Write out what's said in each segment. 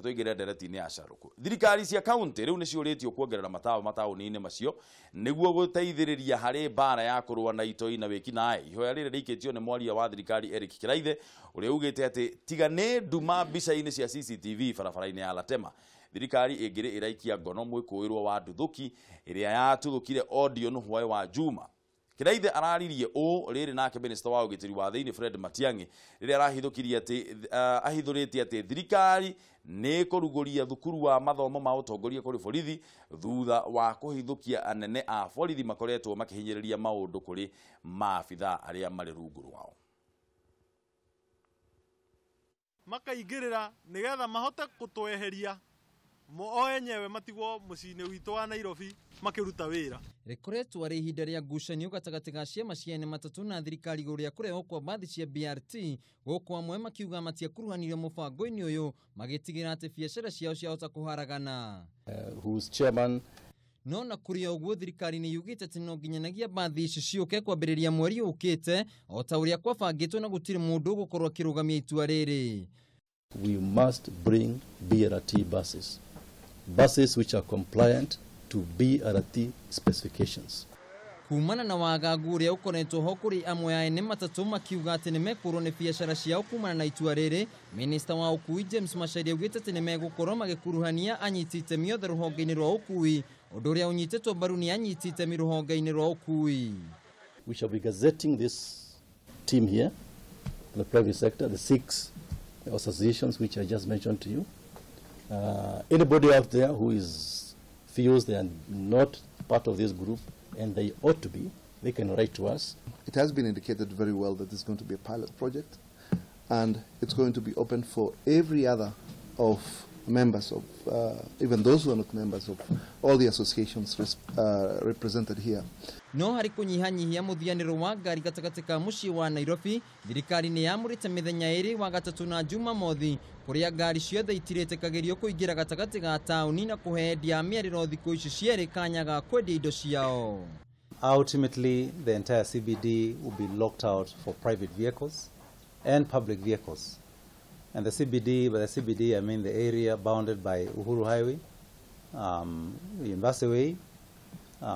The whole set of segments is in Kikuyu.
Tũingĩre ndereti-inĩ ya carũkũ. Thirikari cia kaunti rĩu nĩciũrĩtio kuongerera matawa mataũni-inĩ macio nĩguo gũteithĩrĩria harĩ mbara ya kũrũa na itoi na wĩkinaĩ. Ihoya rĩrĩ rĩikĩtio nĩ mwaria wa thirikari Eric Kiraithe ũrĩa ugĩte atĩ tiga nĩ nduma mbica-inĩ cia CCTV barabara-inĩ ya Latema, thirikari ĩngĩrĩ ĩraikia ngono mwĩkũĩrwo wa nduthũki ĩrĩa yatuthũkire Odion hwaĩ wa Juma. Kiraithe araririe ũũ rĩrĩ nake minista wa ũgitĩri wa thĩinĩ Fred Matiang'i rĩrĩa arahithũkirie atĩ ahithũrĩtie atĩ thirikari nĩ kũrugũria thukuru wa mathomo ma ũtongoria kũrĩ borithi thutha wa kũhithũkia anene a borithi makoretwo makĩhinyĩrĩria maũndũ kũrĩ maabithaa arĩa marĩ rungu rwao. Makaingĩrĩra nĩgetha mahote kũtweheria o enyewe matigwo mũciĩ-inĩ witũ wa Nairobi makĩruta wĩra. Rĩkoretwo arĩ ihinda rĩa ngucanio gatagatĩ ga ciama cia matatũ na thirikari igũrũ rĩa kũrehwo kwa mbathi cia BRT, gũkũ amwe makiuga matiakuruhanirio mũbango-inĩ ũyũ magĩtigĩra atĩ biacara ciao ciahota kũharagana. Whose chairman No na kũrĩ ũguo thirikari nĩ yugĩte atĩ no nginyanagia mbathi ici ciũke kwambĩrĩria mweri ũkĩte o ta ũrĩa kwabangĩtwo na gũtirĩ mũndũ ũgũkorwo akĩrũgamia itua rĩrĩ. We must bring BRT buses, buses which are compliant to BRT specifications. Kumana na wagagu ũrĩa ũkoretwo ho kũrĩ amwe a ene matatũ makiuga atĩ nĩmekũrwo nĩ biacara ciao kumana na itua rĩrĩ, minista wa ũkui James Macharia augĩte atĩ nĩmegũkorwo magĩkuruhania anyiti itemi othe rũhonge-inĩ rwa ũkui, ũndũ ũrĩa ũnyitĩtwo mbaru nĩ anyiti itemi rũhonge-inĩ rwa ũkui. We shall be gazetting this team here, the private sector, the 6 associations which I just mentioned to you. Anybody out there who feels they are not part of this group, and they ought to be, they can write to us. It has been indicated very well that this is going to be a pilot project, and it's going to be open for every other of members of, even those who are not members of all the associations represented here. No harĩ kũnyihanyihia mũthianĩro wa ngari gatagatĩ ka mũciĩ wa Nairobi, thirikari nĩ yamũrĩte mĩthenya ĩrĩ wa gatatũ na Jumamothi kũrĩa ngari ciothe itiretĩkagĩrio kũingĩra gatagatĩ ga taũni na kũhe endia a mĩarĩro thikũ ici cierĩ kanya ga kwendia indo ciao. Ultimately, the entire CBD will be locked out for private vehicles and public vehicles. And the CBD, by the CBD I mean the area bounded by Uhuru Highway, University Way,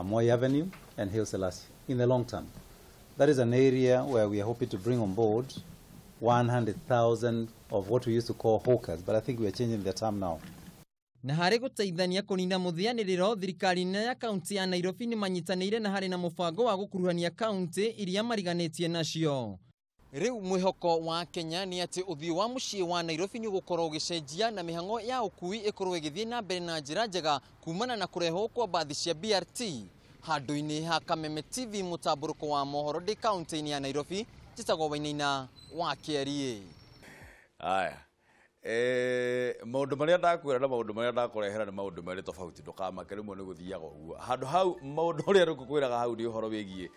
Moi Avenue, and Haile Selassie in the long term. That is an area where we are hoping to bring on board 100,000 of what we used to call hawkers, but I think we are changing the term now. Na harĩ gũteithania kũnina mũthianĩrĩro, thirikari nene ya kaunti ya Nairobi nĩ manyitanĩire na harĩ na mũbango wa gũkuruhania kaunti iria mariganĩtie nacio. Rĩu mwĩhoko wa Kenya nĩ atĩ ũthiũ wa mũciĩ wa Nairobi nĩ ũgũkorwo ũgĩcenjia na mĩhang'o ya ũkui ĩkorwo ĩgĩthiĩ na mbere na njĩra njega kumana na kũrehwo kwa mbathi cia BRT. Handũ-inĩ ha Kameme TV mũtambũrũko wa mohoro ndĩ kaunti-inĩ ya Nairobi, njĩtagwo Wainaina wa Kĩarie. Aya. Maũndũ marĩa ndakwĩra na maũndũ marĩa ndakũrehera nĩ maũndũ merĩ tofauti, ndũkamake rĩmwe nĩ gũthiaga ũguo. Handũ hau maũndũ ũrĩa rĩngũkwĩraga hau nĩ ũhoro wĩgiĩ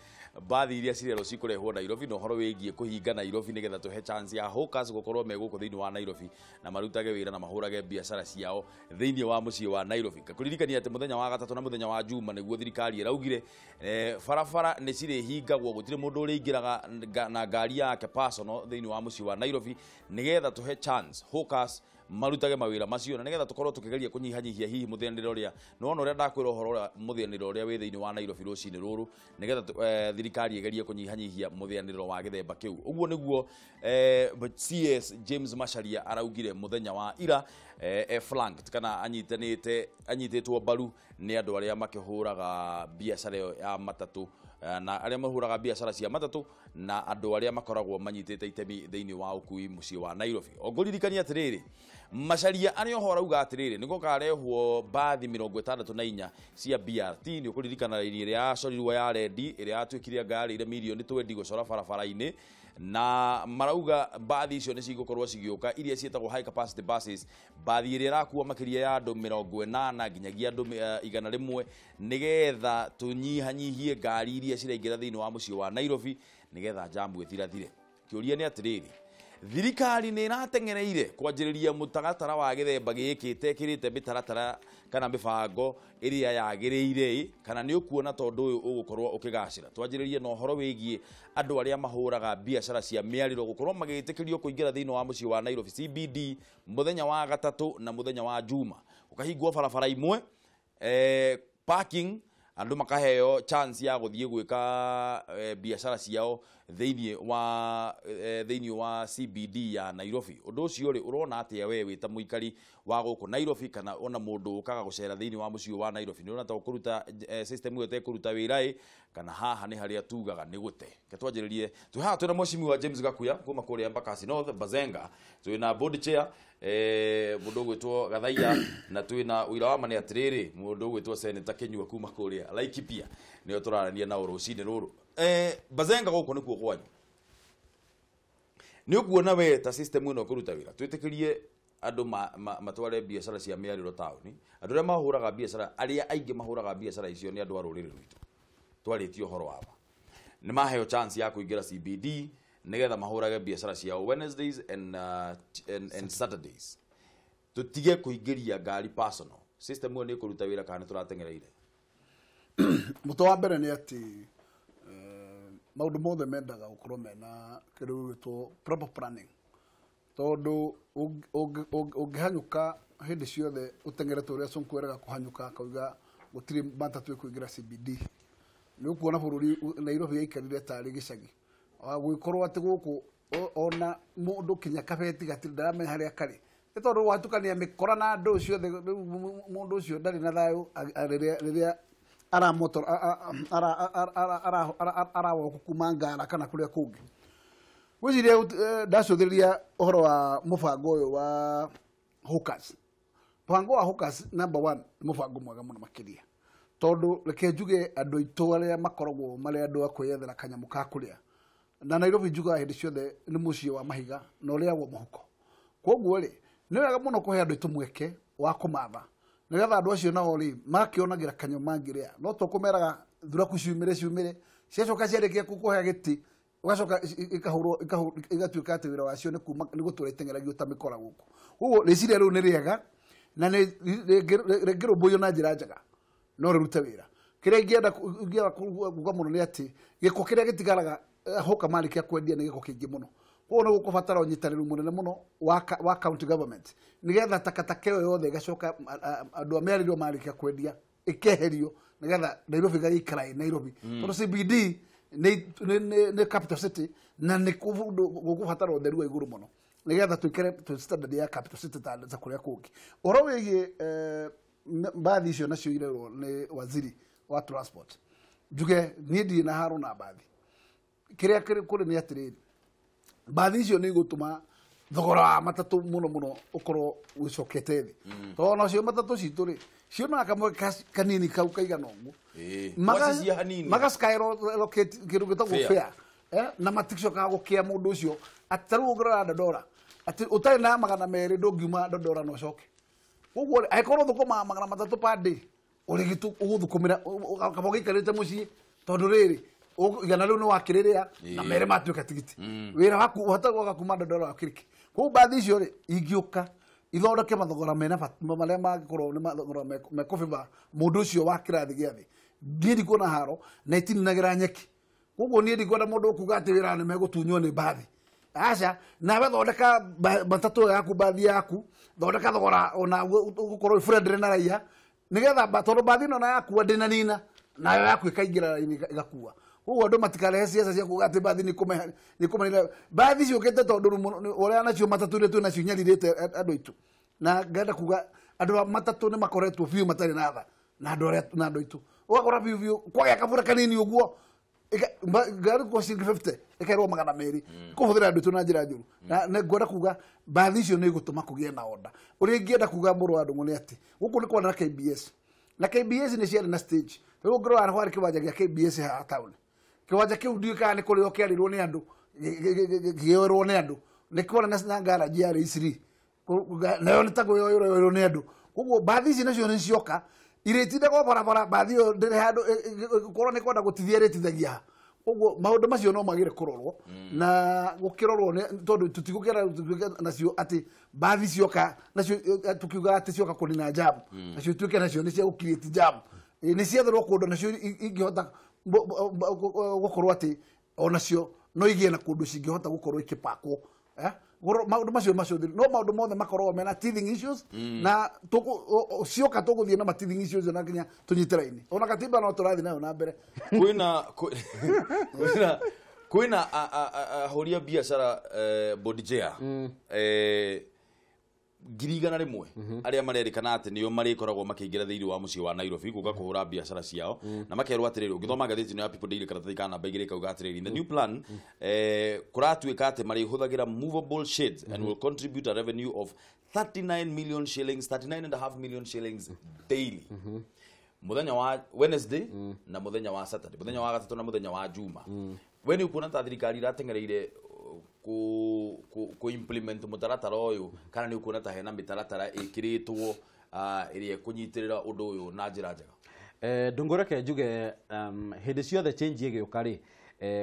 mbathi iria cirerwo cikũrehwo Nairobi na ũhoro wĩgiĩ kũhinga Nairobi nĩgetha tũhe chance ya hawkers gũkorwo me gũkũ thĩinĩ wa Nairobi na marutage wĩra na mahũrage biacara ciao thĩinĩ wa mũciĩ wa Nairobi. Kũririkania atĩ mũthenya wa gatatũ na mũthenya wa Juma nĩguo thirikari ĩraugire barabara nĩ cirĩhingagwo, gũtirĩ mũndũ ũrĩingĩraga na ngari yake personal thĩinĩ wa mũciĩ wa Nairobi nĩgetha tũhe chance hawkers marutage mawĩra macio na nĩgetha tũkorwo tũkĩgeria kũnyihanyihia hihi mũthianĩre ũrĩa nĩwona ũrĩa ndakwĩra ũhoro ũrĩa mũthianĩre ũrĩa wĩ thĩinĩ wa Nairobi rũcinĩ rũrũ nĩgetha thirikari ĩgerie kũnyihanyihia mũthianĩrĩro wa gĩthemba kĩu. Ũguo nĩguo CS James Macharia araugire mũthenya wa ira flanked kana anyitĩtwo mbaru nĩ andũ arĩa makĩhũraga biacara ĩyo ya matatũ na arĩa mahũraga biacara cia matatũ na andũ arĩa makoragwo manyitĩte itemi thĩinĩ wa ũkui mũciĩ wa Nairobi. Ngũririkania atĩrĩrĩ, Macharia arĩ oho arauga atĩrĩrĩ nĩ gũkarehwo mbathi 64 cia BRT. Nĩ ũkũririkana raini ĩrĩa yacorirwo ya rendi ĩrĩa yatuĩkire anga yarĩire mirioni 20 gũcora barabara-inĩ, na marauga mbathi icio nĩ cigũkorwo cigĩũka iria ciĩtagwo high capacity buses, mbathi ĩrĩa ĩrakua makĩria ya andũ 80 nginyagia andũ 100 nĩgetha tũnyihanyihie ngari iria ciraingĩra thĩinĩ wa mũciĩ wa Nairobi nĩgetha jamu ĩthirathire. Kĩũria nĩ atĩrĩrĩ, Thirikari nĩ ĩrateng'ereire kwanjĩrĩria mũtaratara wa gĩthemba gĩkĩ ĩtekĩrĩte mĩtaratara kana mĩbango ĩrĩa yagĩrĩire, kana nĩ ũkuona tondũ ũyũ ũgũkorwo ũkĩgacĩra. Twanjĩrĩrie na ũhoro wĩgiĩ andũ arĩa mahũraga biacara cia mĩarĩro gũkorwo magĩtĩkĩrio kũingĩra thĩinĩ wa mũciĩ wa Nairobi CBD mũthenya wa gatatũ na mũthenya wa Juma. Ũkahingwo barabara imwe, parking, andũ makaheo chance ya gũthiĩ gwĩka biacara ciao thĩinĩ wa CBD ya Nairobi. Ũndũ ũcio rĩ, ũrona atĩa we wĩ ta mũikari wa gũkũ Nairobi kana ona mũndũ ũkaga gũcera thĩinĩ wa mũciĩ wa Nairobi? Nĩ ũrona ta ũkũruta system ĩyo ĩtekũruta wĩra ĩ, kana haha nĩ harĩa tugaga nĩ gũte? Reke twanjĩrĩrie. Twĩ haha twĩna mheshimiwa James Gakuya kuma kũrĩa Embakasi North Bazenga, twĩna board chair mũndũ ũgwĩtwo Gathaiya, na twĩna ũira wa ma nĩ atĩrĩrĩ mũndũ ũgwĩtwo Senator Kinyua kuma kũrĩa Laikipia, nĩo tũrarania nao rũcinĩ rũrũ. Bazenga, gũkũ nĩkuo kwanyu, nĩ ũkuona we ta system ĩno ĩkũruta wĩra? Twĩtĩkĩrie andũ matware biacara cia mĩarĩro taũni. Andũ arĩa mahũraga biacara, arĩa aingĩ mahũraga biacara icio nĩ andũ a rũrĩrĩ rwitũ, twarĩtie ũhoro wa ma. Nĩ maheo chance ya kũingĩra CBD nĩgetha mahũrage biacara ciao Wednesdays and Saturdays. Tũtige kũingĩria ngari personal. System ĩyo nĩ ĩkũruta wĩra kana nĩ tũrateng'ereire? Mũtwe wa mbere nĩ atĩ maũndũ mothe mendaga gũkorwo mena kĩndũ gĩgwĩtwo proper planning, tondũ ũngĩhanyũka hĩndĩ ciothe ũteng'erete ũrĩa Sonko eraga kũhanyũka akauga gũtirĩ matatũ ĩkũingĩra CBD, nĩ ũkuona bũrũri Nairobi yaikarire tarĩ gĩcagi. Gũgĩkorwo atĩ gũkũ ona mũndũ kinya kabeti gatirĩ ndaramenya harĩa karĩ, nĩ tondũ watukania mĩkora na andũ ciothe. Rĩu mũndũ ũcio ndarĩ na thayũ rĩrĩa arawoka kuma Ngara kana kũrĩa kũngĩ. Gwĩciria ndacũthĩrĩria ũhoro wa mũbango ũyũ wa hawkers. Mũbango wa hawkers number one nĩ mũbango mwega mũno makĩria, tondũ reke njuge andũ aitũ arĩa makoragwo marĩ andũ a kwĩyethera kanyamũ ka kũrĩa, na Nairobi njugaga hĩndĩ ciothe nĩ mũciĩ wa mahiga na ũrĩagwo mũhuko. Koguo rĩ, nĩ wega mũno kũhe andũ aitũ mweke wa kũmatha, nĩgetha andũ acio nao rĩ makĩonagĩra kanyamũ mangĩrĩa, no to kũmeraga thuraku ciumĩre ciumĩre, ciacoka ciarĩkia kũhe gĩtĩ ũgacoka ikahũrwo igatuĩka atĩ wĩra wacio nĩ kuma nĩ gũtũra iteng'eragio ta mĩkora gũkũ. Koguo rĩciria rĩu nĩ rĩega na nĩ rĩngĩrũmbũiyo na njĩra njega no rĩrute wĩra. Kĩrĩa ingĩenda kuga mũno nĩ atĩ gĩko kĩrĩa gĩtigaraga hoka marĩkia kwendia nĩ gĩko kĩingĩ mũno. Koguo nĩ gũkũbatara ũnyitanĩru mũnene mũno wa county government, nĩgetha takataka ĩyo yothe ĩgacoka andũ a mĩarĩrio marĩkia kwendia ĩkeherio, nĩgetha Nairobi ĩgaikara ĩ Nairobi, tondũ CBD nĩ capital city na nĩ gũkũbatara ũtheru wa igũrũ mũno nĩgetha tũikare twĩ standard ya capital city ta kũrĩa kũngĩ. Ũhoro wĩgiĩ mbathi icio nacio irerwo nĩ waziri wa transport, njuge niĩ ndirĩ na haro na mbathi. Kĩrĩa kũrĩ nĩ atĩrĩrĩ, mbathi icio nĩ igũtũma thogora wa matatũ mũno mũno ũkorwo ũcokete thĩ, tondũ onacio matatũ citũ rĩ cionaga kamwe kanini kau kaigana ũguo, maga skyrocket kĩndũ gĩtagwo fare, na maticokaga gũkĩa mũndũ ũcio. Atĩ ta rĩu ũngĩrora Dandora, atĩ ũtarĩ na 200 ndũngiuma Dandora na ũcoke. Koguo rĩ, angĩkorwo ũthũkũmaga 300 per day, ũrĩgĩtu ũgũthũkũmĩra kaba ũgĩikarĩte mũciĩ, tondũ rĩrĩ 100 rĩu nĩ wakĩrĩrĩa na 2 matuĩka tigiti, wĩra waku ũhotaga gwoka kuma Dandora wakĩrĩke. Koguo mbathi icio rĩ ingĩũka ithondeke mathogora mena marĩa mangĩkorwo nĩ mathogora mekũbĩba mũndũ ũcio wa kĩrathi gĩa thĩ, niĩ ndikuona haro na itininagĩra nyeki. Koguo niĩ ndikuona mũndũ ũkuga atĩ wĩra nĩ megũtunywo nĩ mbathi. Aca, nawe thondeka matatũ yaku, mbathi yaku, thondeka thogora ona ũgũkorwo friendly na raia, nĩgetha tondũ mbathi ĩno na yakua ndĩnanina, nayo yaku ĩkaingĩra raini ĩgakua. Koguo andũ matikarehe ciaca cia kuga atĩ mbathi nĩ kũmanina. Mbathi ciũkĩte tondũ ũrĩa nacio matatũ iria twĩ nacio inyarirĩte andũ aitũ. Na ngenda kuga andũ a matatũ nĩ makoretwo biũ matarĩ na tha na andũ arĩa na andũ aitũ. Ũgakora biũ biũ kwagĩa kabura kanini ũguo ngari kwa ciringi 50 ĩkerwo 200 kũhũthĩra andũ aitũ na njĩra njũru. Na ngwenda kuga mbathi icio nĩ igũtũma kũgĩe na order. Ũrĩa ingĩenda kuga mũrũ wa Ndung'u nĩ atĩ gũkũ nĩ kwarĩ na KBS, na KBS nĩ ciarĩ na stage. Rĩu ũngĩrora kwarĩ kĩwanja gĩa KBS haha taũni, kĩwanja kĩu ndiũĩ kana nĩ kũrĩo kĩarĩrwo nĩ andũ, kĩoerwo nĩ andũ, nĩ kwarĩ na garage yarĩ Isiri, nayo nĩ ta kwĩyoerwo nĩ andũ. Koguo mbathi ici nacio nĩ cioka irĩtindagwo barabara, mbathi ĩyo ndĩrĩ handũ ĩkorwo nĩ kwenda gũtithia ĩrĩtithagia. Ũguo maũndũ macio no magĩre kũrorwo na gũkĩrorwo tondũ tũtigũkĩra nacio atĩ mbathi cioka nacio tukiuga atĩ cioka kũnina jam nacio ituĩke nacio nĩ cia gũ-create jam. Nĩ cietherwo kũndũ nacio ingĩhota gũkorwo atĩ onacio no igĩe na kũndũ cingĩhota gũkorwo ikĩpakwo. Maũndũ macio macio no maũndũ mothe makoragwo mena teething issues na cioka tũgũthiĩ na ma teething issues na nginya tũnyite raini. Ona katiba no tũrathiĩ nayo na mbere. Kwĩna ahũri a biacara Bodijea 100,000 arĩa marerĩkana atĩ nĩo marĩkoragwo makĩingĩra thĩinĩ wa mũciĩ wa Nairobi gũka kũhũra biacara ciao na makerwo atĩrĩrĩ ũngĩthoma ngathĩti ĩno ya People Daily karatathi ka namba 2 kauga atĩrĩrĩ the new plan kũratuĩka atĩ marĩhũthagĩra movable shades and will contribute a revenue of 39 million shillings 39.5 million shillings daily muthenya wa Wednesday na muthenya wa Saturday muthenya wa gatatũ na muthenya wa Juma. We nĩ ũkuona ta thirikari iratengereire ku implement mũtaratara ũyũ kana nĩ ũkuona ta hena mĩtaratara ĩkĩrĩtwo ĩrĩa ĩkũnyitĩrĩra ũndũ ũyũ na njĩra njega? Ndungureke njuge hĩndĩ ciothe change ĩgĩũka rĩ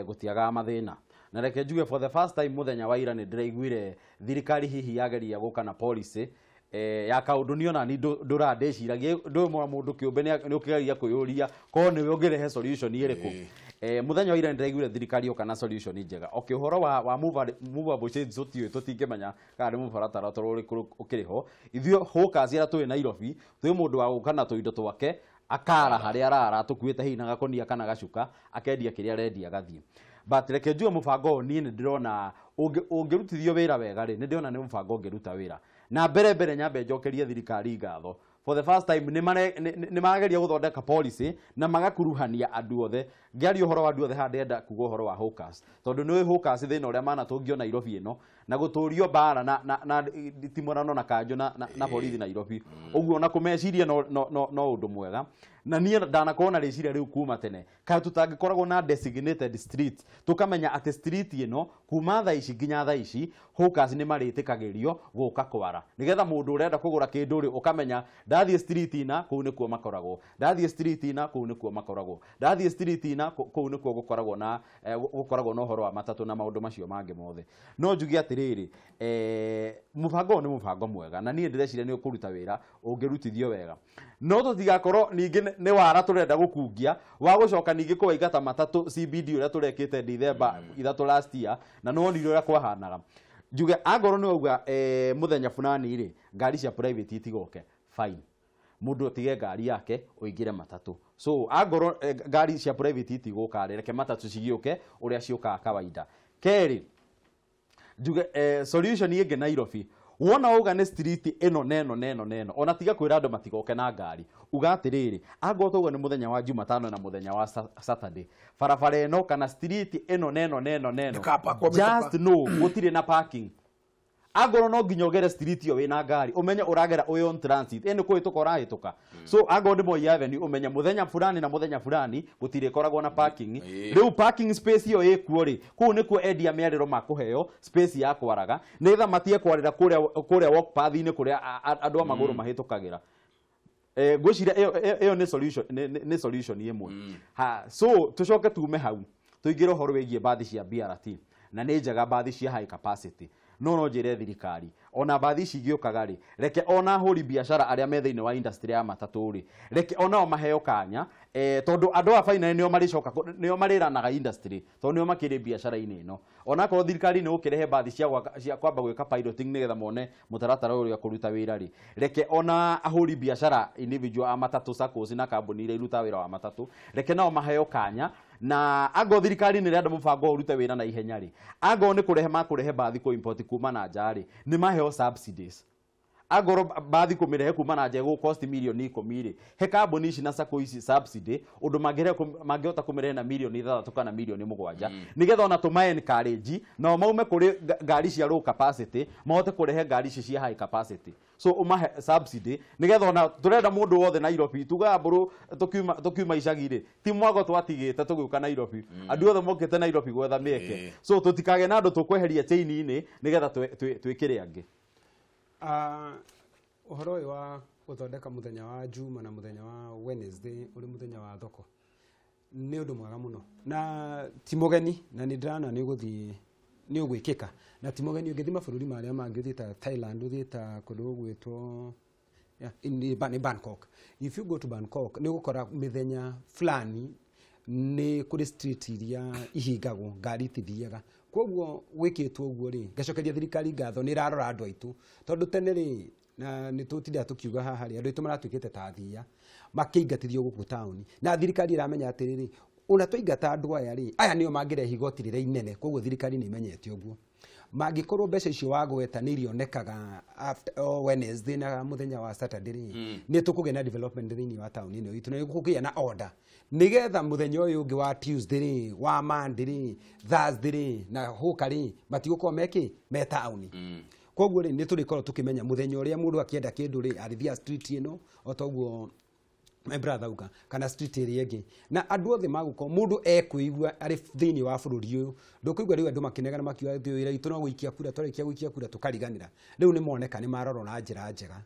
gũtiagaga mathĩna na reke njuge for the first time mũthenya wa ira nĩ ndĩraiguire thirikari hihi yageria gũka na policy ya kaũndũ niĩ ona ni ndũra ndĩciragia ndũĩ mũndũ kĩũmbe nĩ ũkĩgeria kwĩyũria korwo nĩwe ũngĩrehe solution ĩrĩkũ. Mũthenya wa ira nĩndĩraiguire thirikari yoka na solution njega. Okay, ũhoro wa movable shades tũtiũĩ tũtingĩmenya kana nĩ mũtaratara ũrĩkũ ũkĩrĩ ho. Ithuĩ hawkers arĩa tũĩ Nairobi twĩ mũndũ wa gũka na tũindo twake akara harĩa arara tũkuĩte hihi na gakonia kana gacuka akendia kĩrĩa arendia agathiĩ. But reke njuge mũbango ũyũ niĩ nĩndĩrona ũngĩrutithio wĩra wega rĩ nĩndĩrona nĩ mũbango ũngĩruta wĩra. Na mbere nyambe njokerie thirikari ngatho. For the first time nĩ marageria gũthondeka policy na magakuruhania andũ othe. Ngĩaria ũhoro wa andũ othe haha ndĩrenda kuga ũhoro wa hawkers tondũ nĩũĩ hawkers thĩna ũrĩa manatũngio Nairobi ĩno na gũtũrio mbara na timorano na kanjũ na borithi Nairobi. Ũguo ona kũmeciria no ũndũ mwega. Na niĩ ndanakorwo na rĩciria rĩu kuma tene kaĩ tũtangĩkoragwo na designated street tũkamenya atĩ street ĩno kuma thaa ici nginya thaa ici hawkers nĩ marĩtĩkagĩrio gũka kwara nĩgetha mũndũ ũrenda kũgũra kĩndũ rĩ ũkamenya ndathiĩ street ina kũu nĩkuo makoragwo, ndathiĩ street ina kũu nĩkuo makoragwo, ndathiĩ street ina kũu nĩkuo gũkoragwo na gũkoragwo na ũhoro wa matatũ na maũndũ macio mangĩ mothe. No njuge atĩrĩrĩ mũbango ũyũ nĩ mũbango mwega na niĩ ndĩreciria nĩ ũkũruta wĩra ũngĩrutithio wega. No tũtigakorwo ningĩ nĩ wara tũrenda gũkungia wa gũcoka ningĩ kũwaingata matatũ CBD ũrĩa tũrekĩte December 3 last year na nĩwonire ũrĩa kwahanaga. Njuge angorwo nĩ wauga mũthenya fulani rĩ ngari cia private itigoke fine, mũndũ atige ngari yake ũingĩre matatũ. So angorwo ngari cia private itigũka rĩ reke matatũ cigĩũke ũrĩa ciũkaga kawaida. Kerĩ njuge solution ĩngĩ Nairobi wona wauga nĩ street ĩno neno neno neno ona tiga kwĩra andũ matigoke na ngari uga atĩrĩrĩ angorwo twauga nĩ mũthenya wa Jumatano na mũthenya wa Saturday barabara ĩno kana street ĩno neno neno neno just no gũtirĩ na parking. Angorwo no nginya ũgere street ĩyo wĩna ngari ũmenye ũragera ũyũ on transit ĩno kũhĩtũka ũrahĩtũka. So angorwo nĩ Moi Avenue ũmenye mũthenya fulani na mũthenya fulani gũtirĩ koragwo na parking. Rĩu parking space ĩyo ĩkuo rĩ kũu nĩkuo endia mĩarĩro makũheo space ya kwaraga nĩgetha matige kwarĩra kũrĩa walk path-inĩ kũrĩa andũ a magũrũ mahĩtũkagĩra. Ngwĩciria ĩyo nĩ solution nĩ solution ĩmwe. Ha so tũcoke tume hau tũingĩre ũhoro wĩgiĩ mbathi cia BRT na nĩ njega mbathi cia high capacity. No njĩre thirikari ona mbathi ici igĩũkaga rĩ reke ona ahũri biacara arĩa me thĩinĩ wa industry ya matatũ rĩ reke onao maheo kanya tondũ andũ a finally nĩo marĩcoka nĩo marĩranaga industry tondũ nĩo makĩrĩ biacara-inĩ ĩno. Onakorwo thirikari nĩ gũkĩrehe mbathi cia kwamba gwĩka piloting nĩgetha mone mũtaratara ũrĩa kũruta wĩra rĩ reke ona ahũri biacara individual a matatũ SACCOs na kambuni iria irutaga wĩra wa matatũ reke nao maheo kanya. Na angorwo thirikari nĩ ĩrenda mũbango ũrute wĩra na ihenya rĩ angorwo nĩ kũrehe makũrehe mbathi kũ import kuma na nja rĩ nĩ maheo subsidies. Angorwo mbathi kũmĩrehe kuma na nja ĩgũ cost mirioni 10 rĩ he kambuni ici na SACCO ici subsidy ũndũ mangĩhota kũmĩrehe na mirioni 6 kana mirioni 7 nĩgetha ona tũma encourage nao maume kũrĩ ngari cia low capacity mahote kũrehe ngari ici cia high capacity. So ũmahe subsidy nĩgetha ona tũrenda mũndũ wothe Nairobi tugaga mbũrũ tũkiuma icagi rĩ ti mwago twatigĩte tũgĩũka Nairobi andũ othe mokĩte Nairobi gwetha mĩeke. So tũtikage na andũ tũkweheria chain-inĩ nĩgetha twĩkĩre angĩ. Ũhoro ũyũ wa gũthondeka mũthenya wa Juma na mũthenya wa Wednesday ũrĩ mũthenya wa thoko Nĩ ũndũ mwega mũno na ti mũgeni, na nĩ ndĩrona nĩ ũgũthiĩ nĩ ũgwĩkĩka, na ti mũgeni ũngĩthiĩ mabũrũri marĩa mangĩ, ũthiĩ ta Thailand, ũthiĩ ta kũndũ gũgwĩtwo, yeah, nĩ Bangkok. If you go to Bangkok, nĩ ũgũkora mĩthenya fulani nĩ kũrĩ street iria ihingagwo, ngari itithiaga. Koguo gwĩkĩtwo ũguo rĩ, ngacokeria thirikari ngatho, nĩ ĩrarora andũ aitũ, tondũ tene rĩ, na nĩ tũtindaga tũkiuga haha rĩ, andũ aitũ maratuĩkĩte ta thia makĩingatithio gũkũ taũni, na thirikari ĩramenya atĩrĩrĩ, ona twaingata andũ aya rĩ, aya nĩo mangĩrehe igoti rĩrĩa inene. Koguo thirikari nĩ imenyete ũguo mangĩkorwo mbeca icio wagweta nĩ irionekaga after, oh, Wednesday na mũthenya wa Saturday rĩ, nĩ tũkũgĩa na development thĩinĩ wa taũni ĩno itũ, na nĩ gũkũgĩa na order, nĩgetha mũthenya ũyũ ũngĩ wa Tuesday rĩ, wa Monday rĩ, Thursday rĩ, na hũka rĩ, matigũkorwo mekĩ me taũni. Koguo rĩ, nĩ tũrĩkorwo tũkĩmenya mũthenya ũrĩa mũndũ akĩenda kĩndũ rĩ, arĩthiaga street ĩno o ta ũguo my brother uga, kana street ĩrĩa ĩngĩ, na andũ othe magũkorwo mũndũ ekwĩigua arĩ thĩinĩ wa bũrũri ũyũ. Ndũkũigua rĩu andũ makĩnegena makiuga atĩ wĩra witũ no gũikia kura, twarĩkia gũikia kura tũkariganĩra. Rĩu nĩ moneka nĩ marorwo na njĩra njega,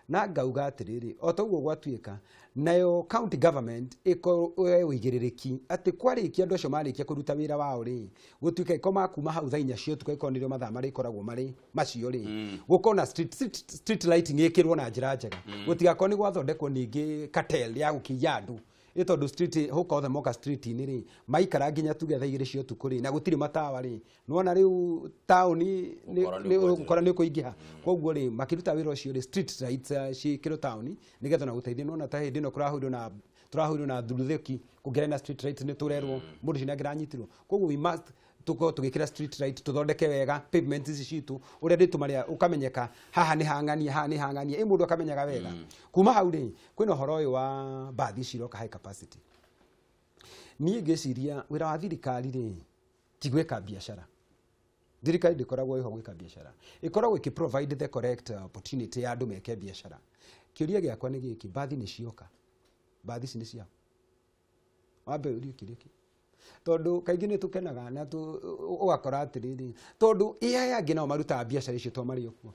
na ngauga atĩrĩrĩ, o ta ũguo gwatuĩka, nayo county government ĩkorwo ũigĩrĩrĩki atĩ kwarĩkia andũ acio marĩkia kũruta wĩra wao rĩ, gũtuĩka ĩko makuma hau thaa 4 cia ũtukũ, ĩkorwo nĩrĩo mathaa marĩkoragwo marĩ macio rĩ, gũkorwo na street lighting ĩkĩrwo na njĩra njega, gũtigakorwo nĩ gwathondekwo ningĩ cartel ya gũkĩiya andũ, ĩ tondũ street hũka othe moka street-inĩ rĩ, maikara nginya tuge thaa 2 cia ũtukũ rĩ, na gũtirĩ matawa rĩ, nĩwona rĩu taũni Ũkora nĩ ũkwanjĩrĩria. Ũkora nĩ ũkũingĩha. Koguo rĩ, makĩruta wĩra ũcio rĩ, street lights ciĩkĩrwo taũni nĩgetha na gũteithia. Nĩwona ta hĩndĩ ĩno kũrahũrirwo na thuruthĩki, kũngĩarĩ na street light nĩ tũrerwo mũndũ ũcio nĩ angĩranyitirwo. Koguo we must tukorwo tũgĩkĩra street light, tũthondeke wega pavement ici citũ, ũrĩa ndĩtũ marĩa ũkamenyeka haha nĩ hang'ania, haha nĩ hang'ania, ĩ mũndũ akamenyaga wega. Kuma hau rĩ, kwĩna ũhoro ũyũ wa mbathi ici iroka high capacity. Niĩ ngĩciria wĩra wa thirikari rĩ, ti gwĩka biacara. Thirikari ndĩkoragwo ĩho gwĩka biacara, ĩkoragwo ĩkĩ provide the correct opportunity ya andũ meke biacara. Kĩũria gĩakwa nĩ gĩkĩ: mbathi nĩ cioka, mbathi ici nĩ ciao? Wambe ũrie kĩũria kĩu, tondũ kaingĩ nĩ tũkenaga na ũgakora atĩrĩrĩ, tondũ ĩ aya angĩ nao marutaga biacara icio to marĩ o kuo,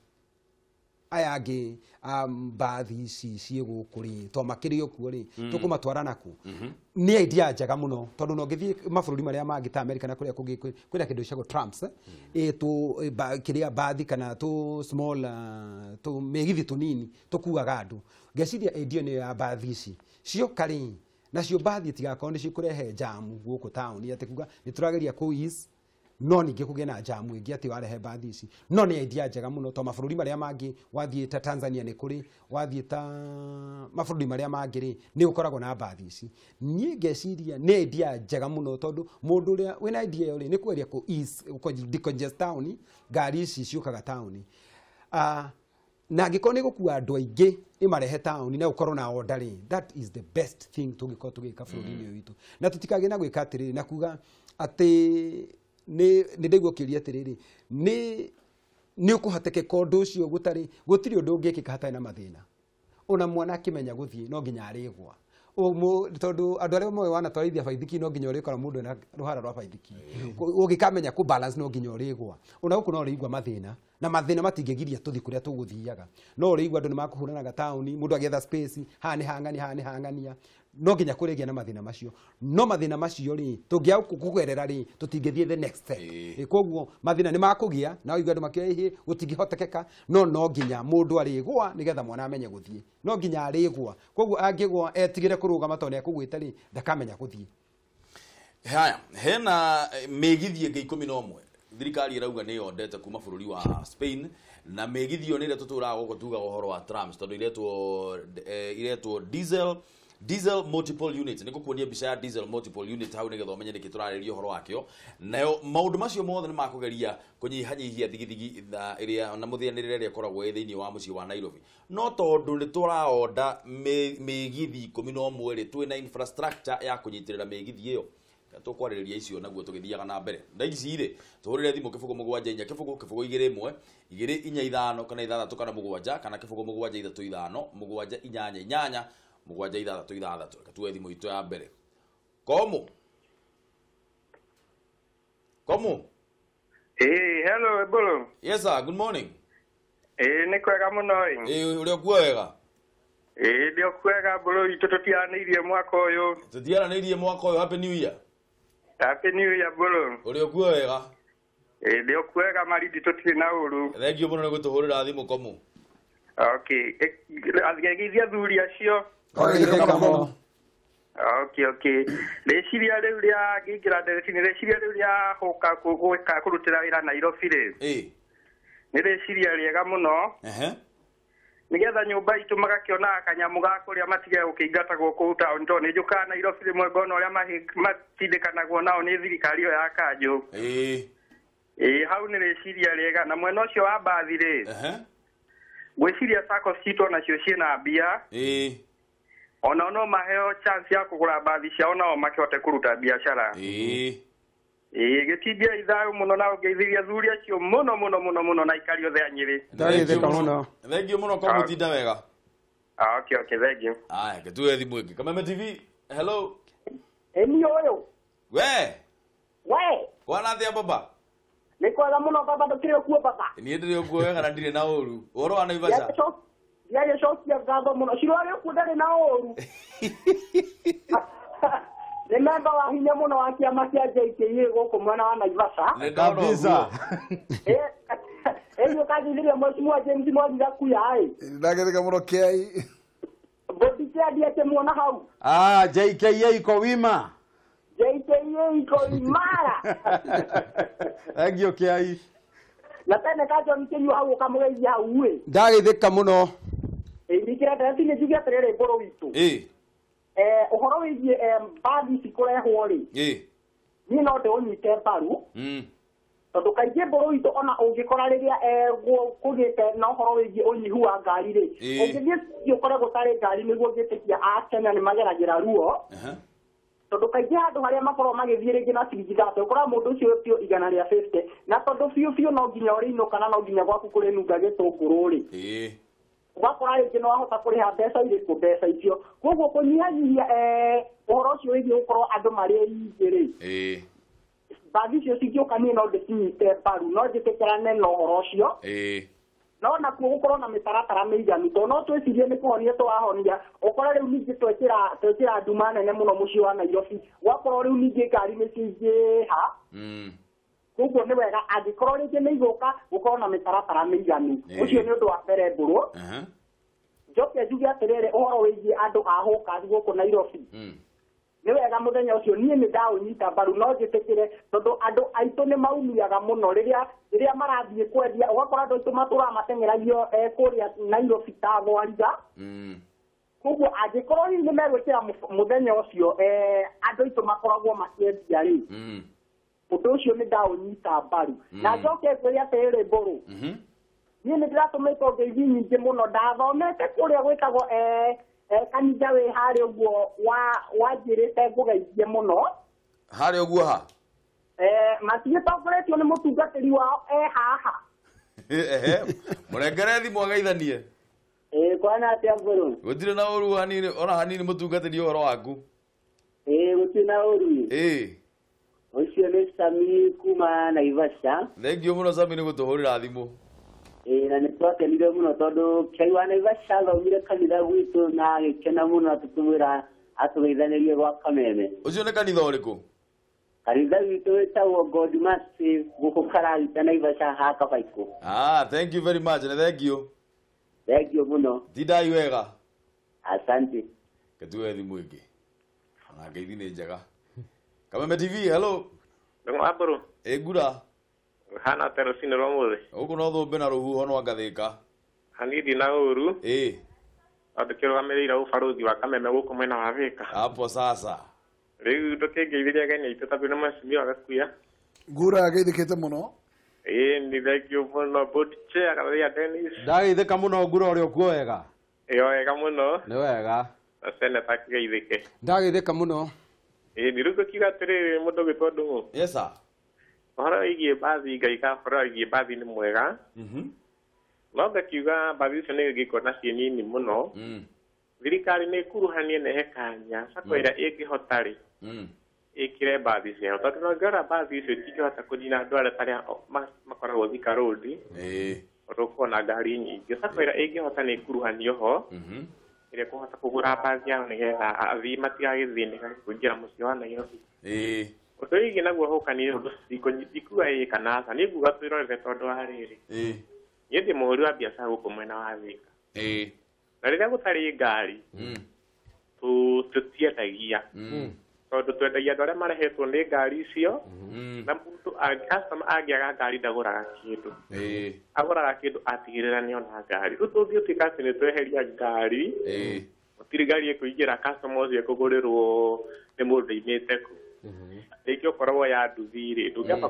aya angĩ a mbathi ici ciĩ gũkũ rĩ, to makĩrĩ o kuo rĩ, tũkũmatwara naku? Nĩ idea njega mũno, tondũ no ngĩthiĩ mabũrũri marĩa mangĩ ta America na kũrĩa kũngĩ, kwĩna kĩndũ gĩcagwo trams, ĩ tũ kĩrĩa mbathi kana tũ small, tũ mĩgithi tũnini tũkuaga andũ. Ngeciria idea nĩyo ya mbathi ici cioka rĩ, nacio mbathi itigakorwo nĩ cikũrehe jamu gũkũ taũni, atĩ kuga nĩ tũrageria kũ ease, no ningĩ kũgĩe na jamu ĩngĩ atĩ warehe mbathi ici. No nĩ idea njega mũno, to mabũrũri marĩa mangĩ wathiĩ ta Tanzania nĩ kũrĩ, wathiĩ ta mabũrũri marĩa mangĩ rĩ, nĩ gũkoragwo na mbathi ici. Niĩ ngeciria nĩ idea njega mũno, tondũ mũndũ ũrĩa wĩna idea ĩyo rĩ, nĩ kũgeria kũ ease, kũ decongest taũni, ngari ici ciũkaga taũni. Na angĩkorwo nĩ gũkua andũ aingĩ ĩmarehe taũni na gũkorwo na order rĩ, that is the best thing tũngĩkorwo tũgĩka bũrũri-inĩ ũyũ witũ, na tũtikagĩe na gwĩka atĩrĩrĩ na kuga atĩ nĩ ndaigua ũkĩũria atĩrĩrĩ, nĩ ũkũhotekeka ũndũ ũcio? Gũtarĩ, gũtirĩ ũndũ ũngĩkĩka hatarĩ na mathĩna. Ona mwana akĩmenya gũthiĩ no nginya arĩgwa, tondũ andũ arĩa moĩ wanatwarithia baithikiri, no nginya ũrĩkora mũndũ ena rũhara rwa baithikiri. Ũngĩkamenya kũ balance no nginya ũrĩgwa. Ona gũkũ no ũrĩigua mathĩna, na mathĩna matingĩgiria tũthiĩ kũrĩa tũgũthiaga. No ũrĩigua andũ nĩ makũhũranaga taũni, mũndũ agĩetha space, haha nĩ hang'ania, haha nĩ hang'ania, no nginya kũrĩgĩa na mathĩna macio. No mathĩna macio rĩ, tũngĩaga kũgerera rĩ, tũtingĩthiĩ the next step. Koguo mathĩna nĩ makũgĩa na ũigua andũ makiuga ĩhĩ gũtingĩhotekeka, no nginya mũndũ arĩgwa nĩgetha mwana amenye gũthiĩ, no nginya arĩgwa. Koguo angĩgwa etigĩre kũrũgama tondũ nĩ akũgwĩte rĩ, ndakamenya gũthiĩ. Haya, hena mĩgithi ĩngĩ 11 thirikari ĩrauga nĩ yondete kuma bũrũri wa Spain, na mĩgithi ĩyo nĩ ĩrĩa tũtũraga gũkũ tugaga ũhoro wa trams, tondũ iretwo diesel multiple unit. Nĩ ngũkuonia mbica ya diesel multiple unit hau nĩgetha ũmenye nĩkĩ tũrarĩria ũhoro wakĩo. Nayo maũndũ macio mothe nĩ makũgeria kũnyihanyihia thigithigi na ĩrĩa na mũthĩanĩrĩre ĩrĩa ĩkoragwo ĩ thĩinĩ wa mũciĩ wa Nairobi. No tondũ nĩ tũraonda mĩgithi 11 rĩ, twĩna infrastructure ya kũnyitĩrĩra mĩgithi ĩyo? Tũkwarĩrĩria icio naguo tũgĩthiaga na mbere. Nda ici rĩ, tũhũrĩre thimũ 074 0 0 2 1 2 4 5 kana 6 kana 7 kana 0 7 3 5 7 8 8 8 7 6 6. Reke tuoe thimũ itũ ya mbere. Komu, komu. Hey, hello, Ebolo. Yes sir, good morning. Nĩ kwega mũno ĩ. Ĩ, ũrĩa ũkuo wega? Ĩĩ ndio kwega mbũrũ itũ tũtiaranĩirie mwaka ũyũ. Tũtiaranĩirie mwaka ũyũ. Happy New Year. Happy New Year mbũrũ. Ũrĩ okuo wega? Ĩĩ ndio kwega marindi tũtirĩ na ũru. Thank you mũno nĩ gũtũhũrĩra thimũ komu. Okay. Geithia athuri acio. Okay, okay. Rĩciria rĩu rĩa ngĩingĩra nderetinĩ, rĩciria rĩu rĩa gũka gwĩka kũrutĩra wĩra Nairobi rĩ. Ĩĩ. Nĩ rĩciria rĩega mũno. Ehe. Nĩgetha nyũmba itũ magakĩonaga kanyamũ ga kũrĩa matige gũkĩingatagwo kũu taũni tondũ nĩ njũkaga Nairobi rĩmwe ngona ũrĩa matindĩkanagwo nao nĩ thirikari ĩyo ya kanjũ. Ĩĩ. Ĩĩ hau nĩ rĩciria rĩega. Na mwena ũcio wa mbathi rĩ. Ehe. Ngwĩciria sacco citũ onacio ciĩna mbia. Ĩĩ. Ona no maheo chance ya kũgũra mbathi ciao nao makĩhote kũruta biacara. Ĩĩ. Ĩĩ gĩtindia ithayũ mũno na ũngeithirie athuri acio mũno mũno mũno mũno na aikari othe a Nyĩrĩ. Ndageithĩka mũno. Thank you mũno kwa mũtinda wega. Okay, okay, thank you. Aya, gĩtuge thimũ ĩngĩ. Kameme TV. Hello. Eni ũyũ. We. We. Kwana atĩa baba? Nĩ kwega mũno baba, ndũkĩrĩ ũkuo baba? Niĩ ndĩrĩ ũkuo wega na ndirĩ na ũru. Ũhoro wa Naivasha? Ndiagĩcokia ngatho mũno. Ciro arĩ ũkuo ndarĩ na ũru. Nĩ memba wa hinya mũno wa kĩama kĩa JKA gũkũ mwena wa Naivasha. Kabisa. Ĩĩ ũkanjithĩria mheshimiwa James Mwangi Gakuya ĩ. Ndageithĩka mũno kĩai. Bodi kĩa akĩmuona hau. Ah, JKA iko wima. JKA iko imara. Thank you kĩai. Na tene ka John Kĩnyua hau ũkamũgeithia hau ĩ. Ndageithĩka mũno. Ĩĩ ningĩra nderetinĩ njuge atĩrĩrĩ mbũrũ witũ. Ĩĩ. Ũhoro wĩgiĩ mbathi ici kũrehwo rĩ. Ĩĩ. Niĩ no ndĩũnyite mbaru. Tondũ kaingĩ mbũrũ witũ ona ũngĩkora rĩrĩa kũgĩte na ũhoro wĩgiĩ ũnyihu wa ngari rĩ. Ũngĩthiĩ ũkore gũtarĩ ngari nĩguo ngĩtĩkia a Kenya nĩ mageragĩra ruo. Tondũ kaingĩ handũ harĩa makoragwo magĩthiĩ rĩngĩ na ciringi 30 ũkoraga mũndũ ũcio etio 150 na tondũ biũ biũ no nginya ũrĩinũka na no nginya gwaku kũrĩnunga gĩtũngũrũ rĩ. Ĩĩ. Ũgakora rĩngĩ no wahota kũrĩha mbeca irĩkũ mbeca icio. Koguo kũnyihanyihia ũhoro ũcio wĩgiĩ gũkorwo andũ marĩ aingĩ rĩ. Ĩĩ. Mbathi icio cingĩũka niĩ no ndĩcinyite mbaru no njĩtĩkĩrane na ũhoro ũcio. Ĩĩ. No nakuo gũkorwo na mĩtaratara mĩiganu tondũ no twĩcirie nĩ kũhonia tũrahonia ũkore rĩu ningĩ twekĩra nduma nene mũno mũciĩ wa Nairobi gwakorwo rĩu ningĩ ngari nĩ ciingĩha. Koguo nĩ wega angĩkorwo rĩngĩ nĩ igũka gũkorwo na mĩtaratara mĩiganu. Ũcio nĩ ũndũ wa mbere mbũrũ. Njoke njuge atĩrĩrĩ ũhoro wĩgiĩ andũ a hawkers gũkũ Nairobi. Nĩ wega mũthenya ũcio niĩ nĩ ndaũnyita mbaru no njĩtĩkĩre tondũ andũ aitũ nĩ maumiaga mũno rĩrĩa marathiĩ kwendia ũgakora andũ aitũ matũraga mateng'eragio kũrĩa Nairobi ta thwariga. Koguo angĩkorwo hihi nĩ megwĩkĩra mũthenya ũcio andũ aitũ makoragwo makĩendia rĩ. Ũndũ ũcio nĩ ndaũnyita mbaru. Na njoke ngwĩre atĩrĩrĩ mbũrũ. Niĩ nĩ ndĩratũmĩtwo ngeithi nyingĩ mũno ndathomete kũrĩa gwĩtagwo kanitha wĩ harĩa ũguo wanjĩrĩte ngũgeithie mũno. Harĩa ũguo ha? Matigĩtongoretio nĩ mũtungatĩri wao e haha. Ehe. Mũrengere thimũ ageithanie. Ĩĩ kwana atĩa mbũrũ? Gũtirĩ na ũru hanini ona hanini mũtungatĩri ũhoro waku. Ĩĩ gũtirĩ na ũru. Ĩĩ. Ũcio nĩ Sami kuma Naivasha. Thank you mũno Sami nĩ gũtũhũrĩra thimũ. Ĩĩ na nĩ twakenire mũno tondũ kĩai wa Naivasha athomire kanitha gwitũ na agĩkena mũno tũkĩmwĩra atũgeithanĩrie gwa Kameme. Ũcio nĩ kanitha ũrĩkũ? Kanitha witũ wĩtagwo God Mercy gũkũ Karagita Naivasha ha Kabaikũ. Ah, thank you very much na thank you. Thank you mũno. Tindai wega. Asante. Gĩtuge thimũ ĩngĩ. Ona ngeithi nĩ njega. Kameme TV, hello. Ndung'u wa mbũrũ. Ĩ ngura. Hana atĩa rũcinĩ rwa ũmũthĩ? Gũkũ no thũmbĩ na rũhuho no ngathĩka. Hanini na ũru. Ĩĩ. Tondũ kĩrũgamĩrĩire ũbarũthi wa Kameme gũkũ mwena wa Thĩka. Hapo sasa. Rĩu ndũkĩngeithirie ageni aitũ tondũ nĩ mheshimiwa Gakuya. Ngura ageithĩkĩte mũno. Ĩĩ nĩ thank you mũno board chair Katharia Dennis. Ndageithĩka mũno ngura ũrĩ ũkuo wega. Ĩĩ wega mũno. Nĩ wega. Na seneta akĩgeithĩke. Ndageithĩka mũno. Ĩĩ nĩ rĩu ngũkiuga atĩrĩrĩ mũndũ ũgwĩtwo Ndung'u. Yes sir. Ũhoro wĩgiĩ mbathi ngaika ũhoro wĩgiĩ mbathi nĩ mwega. No ngakiuga mbathi icio nĩ ingĩkorwo ciĩ nini mũno. Thirikari nĩ ĩkuruhanie na ĩhe kanya sacco ĩrĩa ĩngĩhota rĩ ĩkĩre mbathi ciao tondũ no ngĩrora mbathi icio itingĩhota kũnina andũ arĩa tarĩa makoragwo Thika Road. Tondũ ũkoragwo na ngari nyingĩ. Sacco ĩrĩa ĩngĩhota nĩ ĩkuruhanio ho. Ĩrĩa kũhota kũgũra mbathi yao nĩgetha athii matigagĩthĩnĩka kũingĩra mũciĩ wa Nairobi. Ũndũ wĩgiĩ naguo hũkani ũndũ ndikuga ĩĩ kana aca, niĩ nguga twĩrorere tondũ wa rĩrĩ. Niĩ ndĩ mũhũri wa biacara gũkũ mwena wa Thika. Na rĩrĩa gũtarĩ ngari tũtiendagia. Tondũ twendagia andũ arĩa marehetwo nĩ ngari icio, na mũndũ customer angĩaga ngari ndagũraga kĩndũ. Agũraga kĩndũ atigĩrĩra nĩona ngari. Rĩu tũngĩtuĩka atĩ nĩ tweheria ngari, gũtirĩ ngari ĩkũingĩra, customer ũcio ekũgũrĩrwo nĩ mũndũ oimĩte kũ. Rĩngĩ ũkoragwo ya nduthi rĩ, ndũngĩamba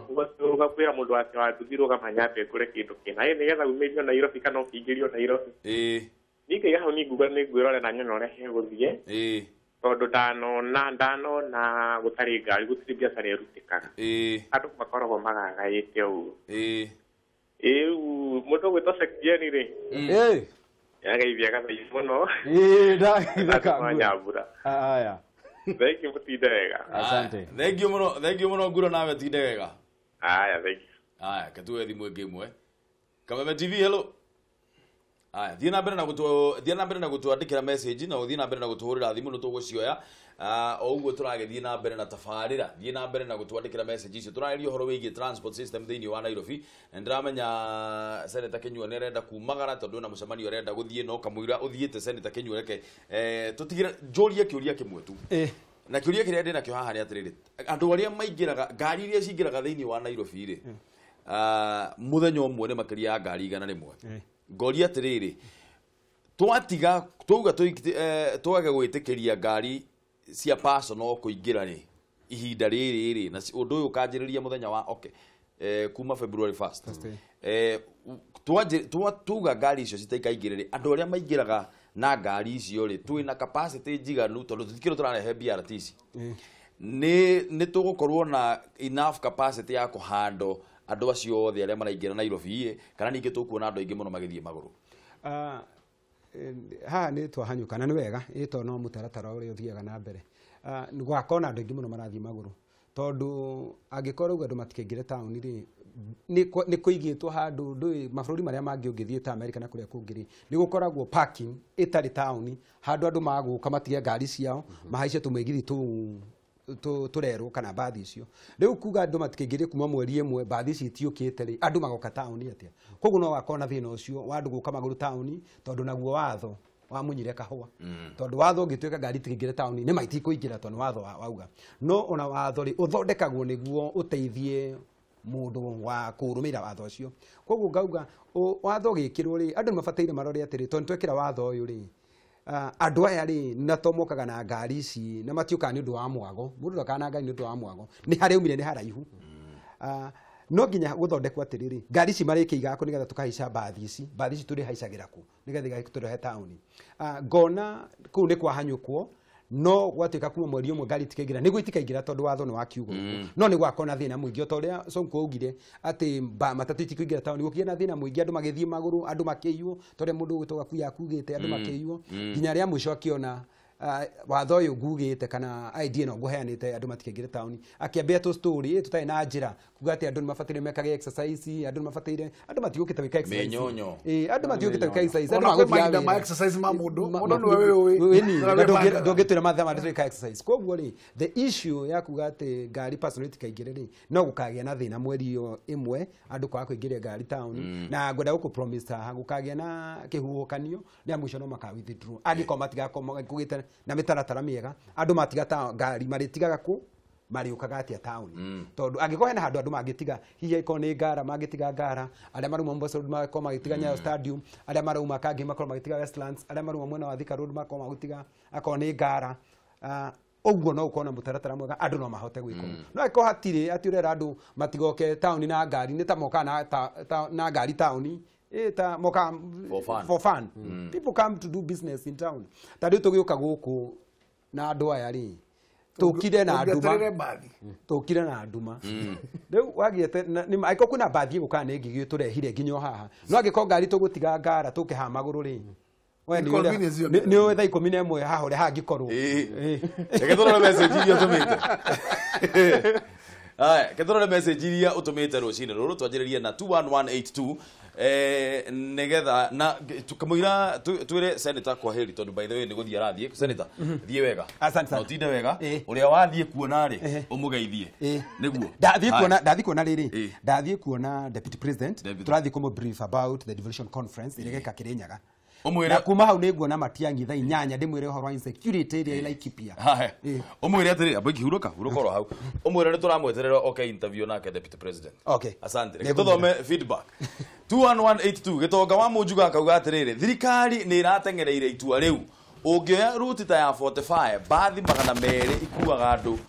kwĩra mũndũ atĩ wa nduthi rũgama nyambe ngũre kĩndũ kĩna, ĩ nĩgetha umĩrio Nairobi kana ũkĩingĩrio Nairobi. Niĩ ngaiga hau niĩ nguga nĩ ngwĩrorera nyone ũrĩa hegũthiĩ. Tondũ ndanona gũtarĩ ngari gũtirĩ biacara ĩrutĩkaga. Andũ makoragwo magagaĩte ũguo. Rĩu mũndũ ũgwĩtwo Sekjeni rĩ, yagaithia gathaithi mũno. Ndageithĩka. Nyambura. Haya. Thank you, mũtinde wega. Asante. Thank you mũno, thank you mũno Nguro, nawe tinde wega. Haya, thank you. Haya, katuwe thimũ ĩngĩ ĩmwe. Kameme TV, hello. Aya, thiĩ na mbere na gũtũ thiĩ na mbere na gũtwandĩkĩra message na ũthiĩ na mbere na gũtũhũrĩra thimũ nĩ tũgũcioya. O ũguo tũragĩthiĩ na mbere na tabarĩra, thiĩ na mbere na gũtwandĩkĩra message icio. Tũrarĩria ũhoro wĩgiĩ transport system thĩinĩ wa Nairobi. Na nĩndĩramenya Senator Kinyua nĩ arenda kumagara tondũ ena mũcemanio arenda gũthiĩ, no kamũira ũthiĩte Senator Kinyua, reke tũtigĩre njũrie kĩũria kĩmwe tu. Na kĩũria kĩrĩa ndĩ nakĩo haha nĩ atĩrĩrĩ, andũ arĩa maingĩraga ngari iria cingĩraga thĩinĩ wa Nairobi rĩ, mũthenya ũmwe nĩ makĩria ya ngari 100. Ngoria atĩrĩrĩ, twatiga twauga twage gwĩtĩkĩria ngari cia personal kũingĩra rĩ, ihinda rĩrĩ rĩ, na ũndũ ũyũ ũkanjĩrĩria mũthenya wa okay, kuma February 1st. Tuga ngari icio citikaingĩre rĩ, andũ arĩa maingĩraga na ngari icio rĩ, twĩna capacity njiganu tondũ tũtikĩrĩ tũrarehe BRT ici. Nĩ tũgũkorwo na enough capacity ya kũhandle andũ acio othe arĩa maraingĩra Nairobi, kana ningĩ tũkuona andũ aingĩ mũno magĩthiĩ magũrũ? Haha nĩ twahanyũka na nĩ wega ĩ tondũ no mũtaratara ũrĩa ũthiaga na mbere. Gũgakorwo na andũ aingĩ mũno marathiĩ magũrũ tondũ angĩkorwo rĩu andũ matikaingĩre taũni rĩ, nĩ kũigĩtwo handũ ndũĩ mabũrũri marĩa mangĩ ũngĩthiĩ ta America na kũrĩa kũngĩ rĩ, nĩ gũkoragwo parking ĩtarĩ taũni, handũ andũ magũka matige ngari ciao mahaice tũmĩgithi tũu tũrerwo kana mbathi icio. Rĩu kuga andũ matikaingĩre kuma mweri ĩmwe mbathi ici itiũkĩte rĩ, andũ magoka taũni atĩa? Koguo no gakorwo na thĩna ũcio wa andũ gũka magũrũ taũni tondũ naguo watho wamunyire kahũa. Tondũ watho ũngĩtuĩka ngari itikaingĩre taũni nĩ maitikũingĩra tondũ nĩ watho wauga. No ona watho rĩ, ũthondekagwo nĩguo ũteithie mũndũ wa kũrũmĩrĩra watho ũcio. Koguo ngauga watho ũgĩkĩrwo rĩ, andũ nĩ mabataire marore atĩrĩ, tondũ nĩtwekĩra watho ũyũ rĩ, andũ aya rĩ na to mokaga na ngari ici na matiũkaga nĩ ũndũ wa mwago, mũndũ ndokaga na ngari nĩ ũndũ wa mwago, nĩ harĩa aumire nĩ haraihu. No nginya gũthondekwo atĩrĩrĩ, ngari ici marĩkĩigaga kũ nĩgetha tũkahaica mbathi ici, mbathi ici tũrĩhaicagĩra kũ nĩgetha igagĩtũrehe taũni. Ngona kũu nĩ kwahanyũkwo, no gwatuĩka kuma mweri ũmwe ngari itikaingĩra, nĩguo itikaingĩra tondũ watho nĩ wakiuga ũguo. No nĩ gwakorwo na thĩna mũingĩ o ta ũrĩa Sonko augire atĩ matatũ itikũingĩra taũni, gũkĩgĩa na thĩna mũingĩ, andũ magĩthiĩ magũrũ, andũ makĩiywo, ta ũrĩa mũndũ ũgwĩtwo Gakuya akugĩte, andũ makĩiywo, nginya rĩa mũico akĩona watho ũyũ ngugĩte kana idea ĩno ngũheanĩte andũ matikaingĩre taũni, akĩambia tũ story tũtarĩ na njĩra kuga atĩ andũ nĩ mabataire mekage exercise, andũ nĩ mabataire, andũ matiũkĩte gwĩka exercise. Mĩnyonyo. Andũ matiũkĩte gwĩka exercise, andũ Ona kwĩ magũthiaga mahinda ma wĩra. exercise ma mũndũ, mũndũ nĩwe wĩũĩ. Wĩni, Nĩwe wĩbangaga. ndũngĩtwĩra mathaa marĩa twĩka exercise. Koguo rĩ, the issue ya kuga atĩ ngari personal itikaingĩre rĩ, no gũkagĩa na thĩna mweri ĩyo ĩmwe andũ kwaga kũingĩria ngari taũni, na ngwenda gũkũ promise haha gũkagĩa na kĩhuhũkanio rĩa mũico no maka withdraw angĩkorwo matigakorwo kũgĩte na mĩtaratara mĩega, andũ matiga ngari marĩtigaga kũ marĩũkaga atĩa taũni, tondũ angĩkorwo hena handũ andũ mangĩtiga, hihi angĩkorwo nĩ ngara mangĩtiga ngara, arĩa marauma Mombasa Road makorwo magĩtiga Nyayo Stadium, arĩa marauma Kangĩ makorwo magĩtiga Westlands, arĩa marauma mwena wa Thika Road makorwo magĩtiga akorwo nĩ ngara, ũguo no ũkorwo na mũtaratara mwega, andũ no mahote gwĩka ũguo. No angĩkorwo hatirĩ atĩ ũrera andũ matigoke taũni na ngari, nĩ ta mokaga na ngari taũni, ta mokaga For fun. for fun. People come to do business in town. Ta rĩu tũgĩũka gũkũ na andũ aya rĩ, tũkire na nduma. Ũngĩeterere mbathi. Tũkire na nduma. Rĩu wagĩete angĩkorwo kwĩna mbathi ĩgũkaga nĩ ngigi tũrehire nginya o haha, no angĩkorwo ngari tũgũtiga ngara tũke haha magũrũ rĩ, we Inconvenience ĩyo nĩ ũĩ thaa 11 haha ũrĩa hangĩkorwo. Reke tũrore message iria ũtũmĩte. Aya, reke tũrore message iria ũtũmĩte rũcinĩ rũrũ, twanjĩrĩrie na 21182. Nigetha na tukamwira twire senator kwa heri tondu by the way ni guthie arathie senator thie wega. Asante sana. Na utinde wega uria wathie kuona ri umugeithie niguo ndathie kuona riri ndathie kuona deputy president turathie kumu brief about the devolution conference iregeka Kirinyaga. Na kuma hau niguona Matiang'i thaa 8 ndimwire uhoro wa insecurity ria Laikipia. Umwire atiri abo ikihuruka huruka oro hau umwire ni turamweterera okay interview nake deputy president. Okay. Asante. Reke tuthome feedback 21182 Gitonga wa Munjuga akauga atiriri thirikari ni iratengereire itua riu ungioya route ta ya 45 bathi 200 ikuaga andu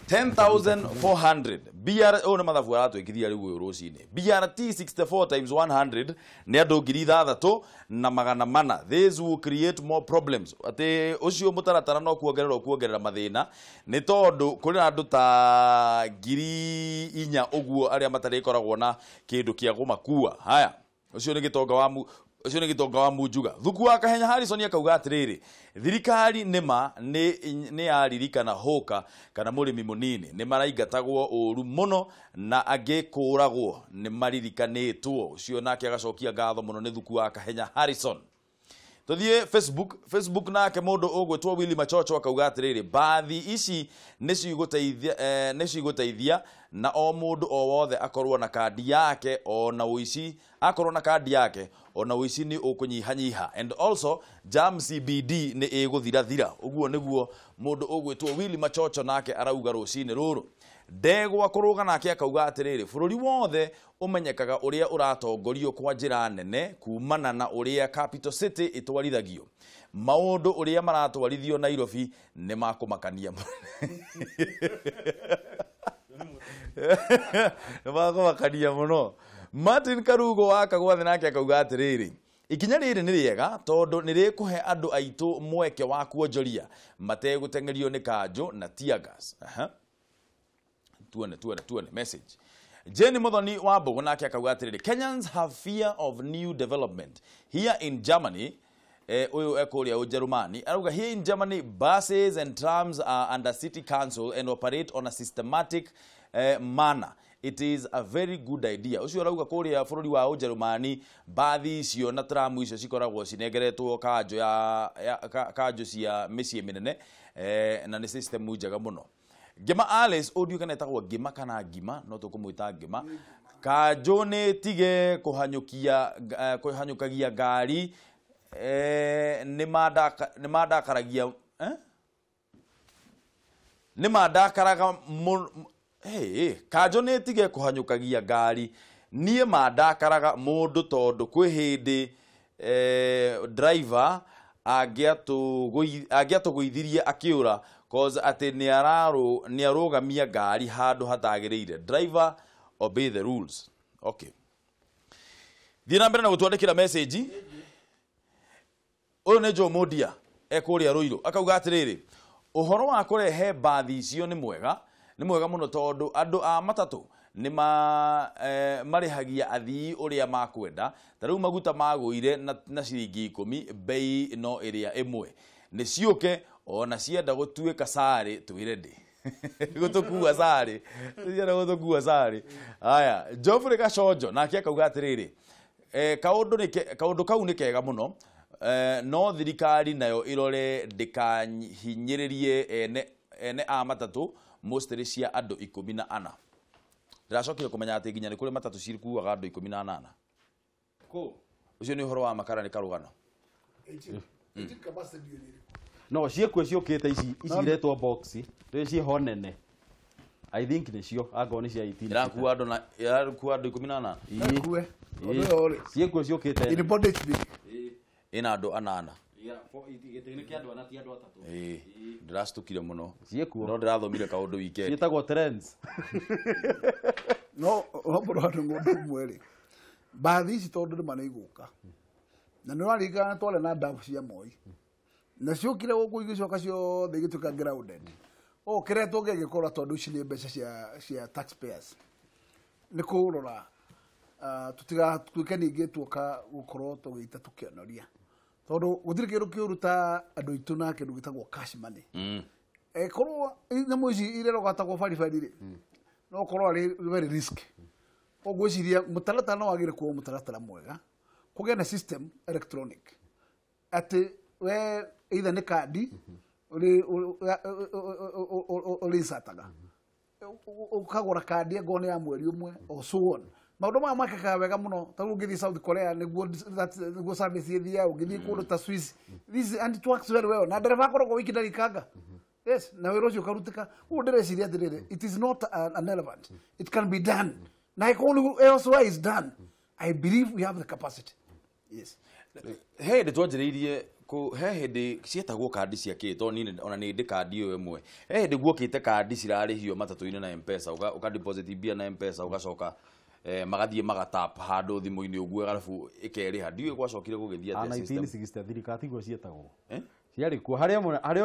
10,400 BR o na mathabu aratwikithia riu uyu rucini BRT 64 times 100 ni andu 6,400. This will create more problems ati ucio mutaratara no kuongerera kuongerera mathina ni tondu kuri andu ta 4,000 uguo aria matarikoragwo na kindu kia gumakua. Haya ucio ni Gitonga wa ucio ni Gitonga wa Munjuga. Thuku wa Kahenya Harrison akauga atiriri thirikari nima ni yaririkana hoka kana murimi munini ni maraingatagwo uru muno na angi kuragwo ni maririkanitwo. Ucio nake agacokia ngatho muno ni Thuku wa Kahenya Harrison. Tuthie Facebook nake mundu ugwitwo Willy Machocho akauga atiriri bathi ici ni cigũteithia na o mundu o wothe akorwo na kandi yake ona uici akorwo na kandi yake ona uici ni ukunyihanyiha and also jam CBD ni iguthirathira. Uguo niguo mundu ugwitwo Willy Machocho nake arauga rucini ruru. Ndegwa kuruga nake akauga atiriri bururi wothe umenyekaga uria uratongorio kwa njira nene kumana na uria Capital City itwarithagio. Maundu uria maratwarithio Nairobi ni makumakania ni makumakania muno. Martin Karugo wa Kagwathi nake akauga atiriri ikinya riri ni riega tondu ni rikuhe andu aitu mweke wa kuonjoria mateguteng'erio ni kanjo na tear gas. Tuone message. Jenny Muthoni wa Mbogo nake akauga atiriri Kenyans have fear of new development here in Germany. Uyu ekuria Ujerumani arauga here in Germany buses and trams are under city council and operate on a systematic manner. It is a very good idea. Ucio arauga kuria bururi wa Ujerumani bathi icio na tramu icio cikoragwo cinengeretwo kanjo ya kanjo cia miciĩ minene na ni system njega muno. Ngima Alice udiu kana etagwo Ngima kana Ngima no tukumwita Ngima kanjo ni tige kuhanyukia kuhanyukagia ngari ni mandakaragia ni mandakaraga kanjo ni tige kuhanyukagia ngari nie mandakaraga mundu tondu kwi hindi driver angiatũgũithirie akiura cause ati ni arugamia ngari handu hatagiriire. Driver obey the rules. Okay, thiĩ na mbere na gũtwandĩkĩra message. Ũyũ nĩ Joe Modia ekũrĩa Ruiru akauga atĩrĩrĩ ũhoro wa kũrehe mbathi icio nĩ mwega mũno tondũ andũ a matatũ nĩ marĩhagia athii ũrĩa makwenda. Ta rĩu maguta magũire na ciringi 10 bei no ĩrĩa ĩmwe nĩ ciũke ona cienda gũtuĩka sarĩ twĩre ndĩ gũtũkua sarĩ cienda gũtũkua sarĩ. Aya Geoffrey Gaconjo nake akauga atĩrĩrĩ kaũndũ kau nĩ kega mũno no thirikari nayo irore ndĩkahinyĩrĩrie ene a matatũ mostly cia andũ 14. Ndĩracokire kũmenya atĩ nginya nĩ kũrĩ matatũ cikuaga andũ 18. Kũ ũcio nĩ ũhoro wa makara nĩ karũgano. No ciĩkuo ciũkĩte ici iretwo box rĩu ciĩho nene. I think nĩcio angorwo nĩ cia 18. Irakua andũ na irakua andũ 18. Ciĩkuo ciũkĩte. Ina andũ 8. Ndĩracitũkire mũno. Ciĩkuo. No ndĩrathomire kaũndũ weekend. Ciĩtagwo trends. No mũndũ andũ ng'ũndũ ũmwe rĩ mbathi ici tondũ nĩ ma nĩ igũka na nĩ ũraririkana twarĩ na ndabu cia Moi na ciũkire gũkũ igĩcoka ciothe igĩtuĩka grounded. O kĩrĩa tũngĩgĩkora tondũ ici nĩ mbeca cia taxpayers nĩ kũrora tũtigatuĩke ningĩ tuoka gũkorwo tũgĩita tũkĩonoria tondũ gũtirĩ kĩndũ kĩũru ta andũ aitũ na kĩndũ gĩtagwo cash money. Korwo nyamũ ici irerogatagwo baribari rĩ no korwo arĩ very risk. Ũgwĩciria mũtaratara no wagĩrĩire kuo mũtaratara mwega, kũgĩe na system electronic atĩ we either nĩ kandi ũrĩcataga ũkagũra kandi angorwo nĩ ya mweri ũmwe or so on. Maũndũ maya mekĩkaga wega mũno ta rĩu ũngĩthiĩ South Korea nĩguo service ĩthiaga, ũngĩthiĩ kũndũ ta Swiss, this and it works very well, na ndereba akoragwo wiki ndarikanga. Yes, na wĩra ũcio ũkarutĩka. Ũguo ndĩreciria atĩrĩrĩ, it is not an elephant, it can be done, na ĩkorwo elsewhere is done. I believe we have the capacity. Yes. He hĩndĩ twanjĩrĩirie he hĩndĩ cietagwo kandi cia kĩ, tondũ niĩ ona nĩ ndĩ kandi ĩyo ĩmwe. He hĩndĩ guokĩte kandi cirarĩhio matatũ-inĩ na M-Pesa, ũka deposit mbia na M-Pesa, ũgacoka magathiĩ magatap handũ thimũ-inĩ ũguo arabu ĩkerĩha. Ndiũĩ gwacokire gũgĩthiĩ atĩa system. 1963 katiguo cietagwo. Ciarĩ kuo harĩa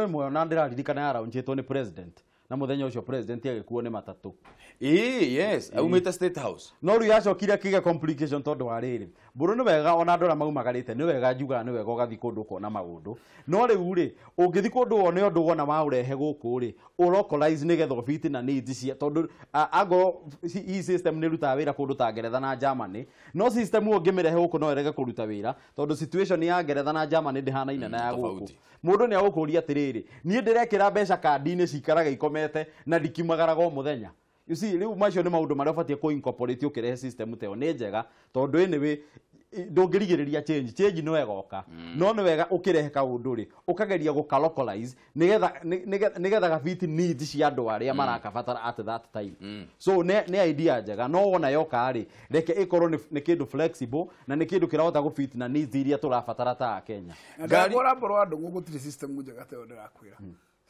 ĩmwe ona ndĩraririkana yaraunjĩtwo nĩ president, na mũthenya ũcio president agĩkuo nĩ matatũ. Ĩĩ, yes, aumĩte State House. No rĩu yacokire akĩgĩa complication tondũ wa rĩrĩ, mbũrũ nĩ wega ona andũ arĩa maumagarĩte nĩ wega njugaga nĩ wega ũgathiĩ kũndũ ũkona maũndũ, no rĩu rĩ ũngĩthiĩ kũndũ wone ũndũ wona waũrehe gũkũ rĩ, ũ-localize nĩgetha ũbiti na needs cia, tondũ angorwo hii system nĩ ĩrutaga wĩra kũndũ ta Ngeretha na Germany, no system ũngĩmĩrehe gũkũ no ĩrege kũruta wĩra tondũ situation ya Ngeretha na Germany ndĩhanaine na ya gũkũ. Mũndũ nĩ agũkũria atĩrĩrĩ, niĩ ndĩrekĩra mbeca kandi-inĩ cikaraga ikomete na ndikiumagaraga o mũthenya. You see, rĩu macio nĩ maũndũ marĩa ũbatiĩ kũ incorporate ũkĩrehe system ta ĩyo. Nĩ njega tondũ anyway ndũngĩrigĩrĩria change no ĩgoka, no nĩ wega ũkĩrehe kaũndũ rĩ ũkageria gũka localize nĩgetha gabiti needs cia andũ arĩa marakabatara at that time. So nĩ idea njega, no wona yoka rĩ reke ĩkorwo nĩ kĩndũ flexible na nĩ kĩndũ kĩrahota gũfit na needs iria tũrabatara ta Kenya. Ngari mboro andũ gũtirĩ system njega ta ĩyo ndĩrakwĩra.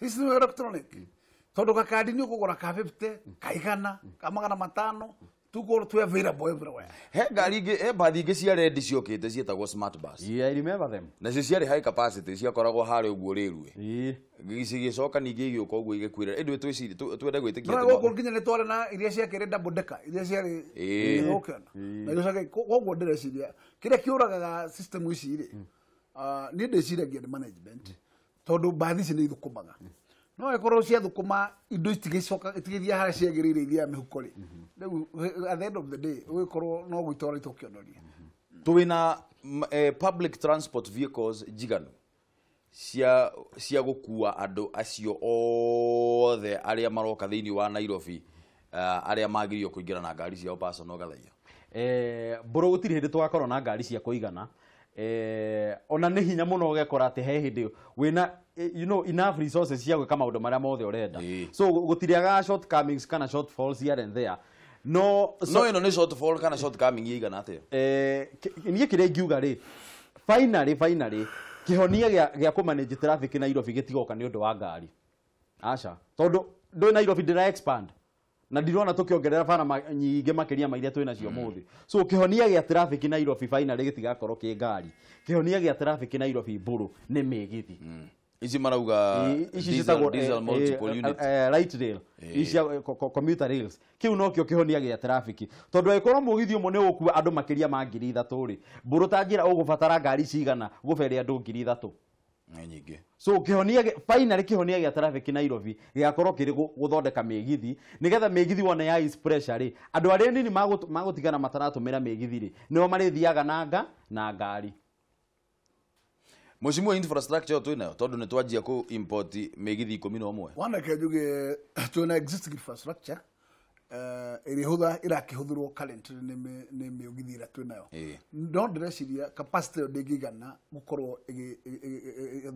System electronic tondũ gakandi nĩ ũkũgũra ka 50, ka 100, ka 500, tukorwo twĩ available everywhere. He ngari ingĩ, he mbathi ingĩ cia rendi ciokĩte ciĩtagwo smart bus. Yeah, I remember them. Nacio ciarĩ high capacity, ciakoragwo harĩa ũguo rĩrue. Cigĩcoka ningĩ igĩũka ũguo igĩkuĩra. Ĩndĩ twĩcirie twende gwĩtĩkia atĩ gũkũ nginya nĩ twarĩ na iria ciakĩrĩ double decker, iria ciarĩ ũkĩona. Na igĩcoka koguo ndĩreciria kĩrĩa kĩũragaga system ici rĩ, niĩ ndĩciragia nĩ management, tondũ mbathi ici nĩ ithũkũmaga. No ĩkorwo ciathũkũma indo itigĩcoka itigĩthiĩ harĩa ciagĩrĩire ithiaga mĩhuko rĩ, rĩu at the end of the day ũgĩkorwo no gwĩtwara itũkĩonoria. Twĩna public transport vehicles njiganu cia gũkua andũ acio othe arĩa maroka thĩinĩ wa Nairobi, arĩa magĩrĩirwo kũingĩra na ngari ciao personal gathaia. Mbũrũ gũtirĩ hĩndĩ tũgakorwo na ngari cia kũigana. Ona nĩ hinya mũno ũgekora atĩ he hĩndĩ wĩna you know enough resources cia gwĩka maũndũ marĩa mothe ũrenda. So gũtiriaga shortcomings kana shortfalls here and there. No ĩno nĩ shortfall kana shortcoming ĩigana atĩa? Niĩ kĩrĩa ingiuga rĩ, finally kĩhonia gĩa kũ manage traffic Nairobi gĩtigoka nĩ ũndũ wa ngari. Aca, tondũ ndũĩ Nairobi ndĩra expand na ndirona tũkĩongerera bara nyingĩ makĩria ma iria twĩ nacio ũmũthĩ. So kĩhonia gĩa traffic Nairobi finally gĩtigakorwo kĩ ngari. Kĩhonia gĩa traffic Nairobi mbũrũ nĩ mĩgithi. Ici marauga diesel multiple unit, light rail, ici commuter rails. Kĩu nokĩo kĩhonia gĩa traffic, tondũ angĩkorwo mũgithi ũmwe nĩ ũgũkua andũ makĩria ma 3,000 rĩ, mbũrũ ta njĩra ũgũbatara ngari cigana gũberia andũ 3,000? Nĩ nyingĩ. So kĩhonia finally kĩhonia gĩa traffic Nairobi gĩgakorwo kĩrĩ gũthondeka mĩgithi, nĩgetha mĩgithi wona ya is pressure rĩ, andũ arĩa nini magũtigana mataratũmĩra mĩgithi rĩ, nĩo marĩthiaga na ngari. Mheshimiwa, infrastructure twĩ nayo tondũ nĩ twanjia kũ import mĩgithi 11. Wanake njuge twĩna existing infrastructure ĩrĩa ĩrakĩhũthĩrwo currently nĩ mĩgithi ĩrĩa twĩ nayo. No ndĩreciria capacity ĩyo ndĩngĩigana gũkorwo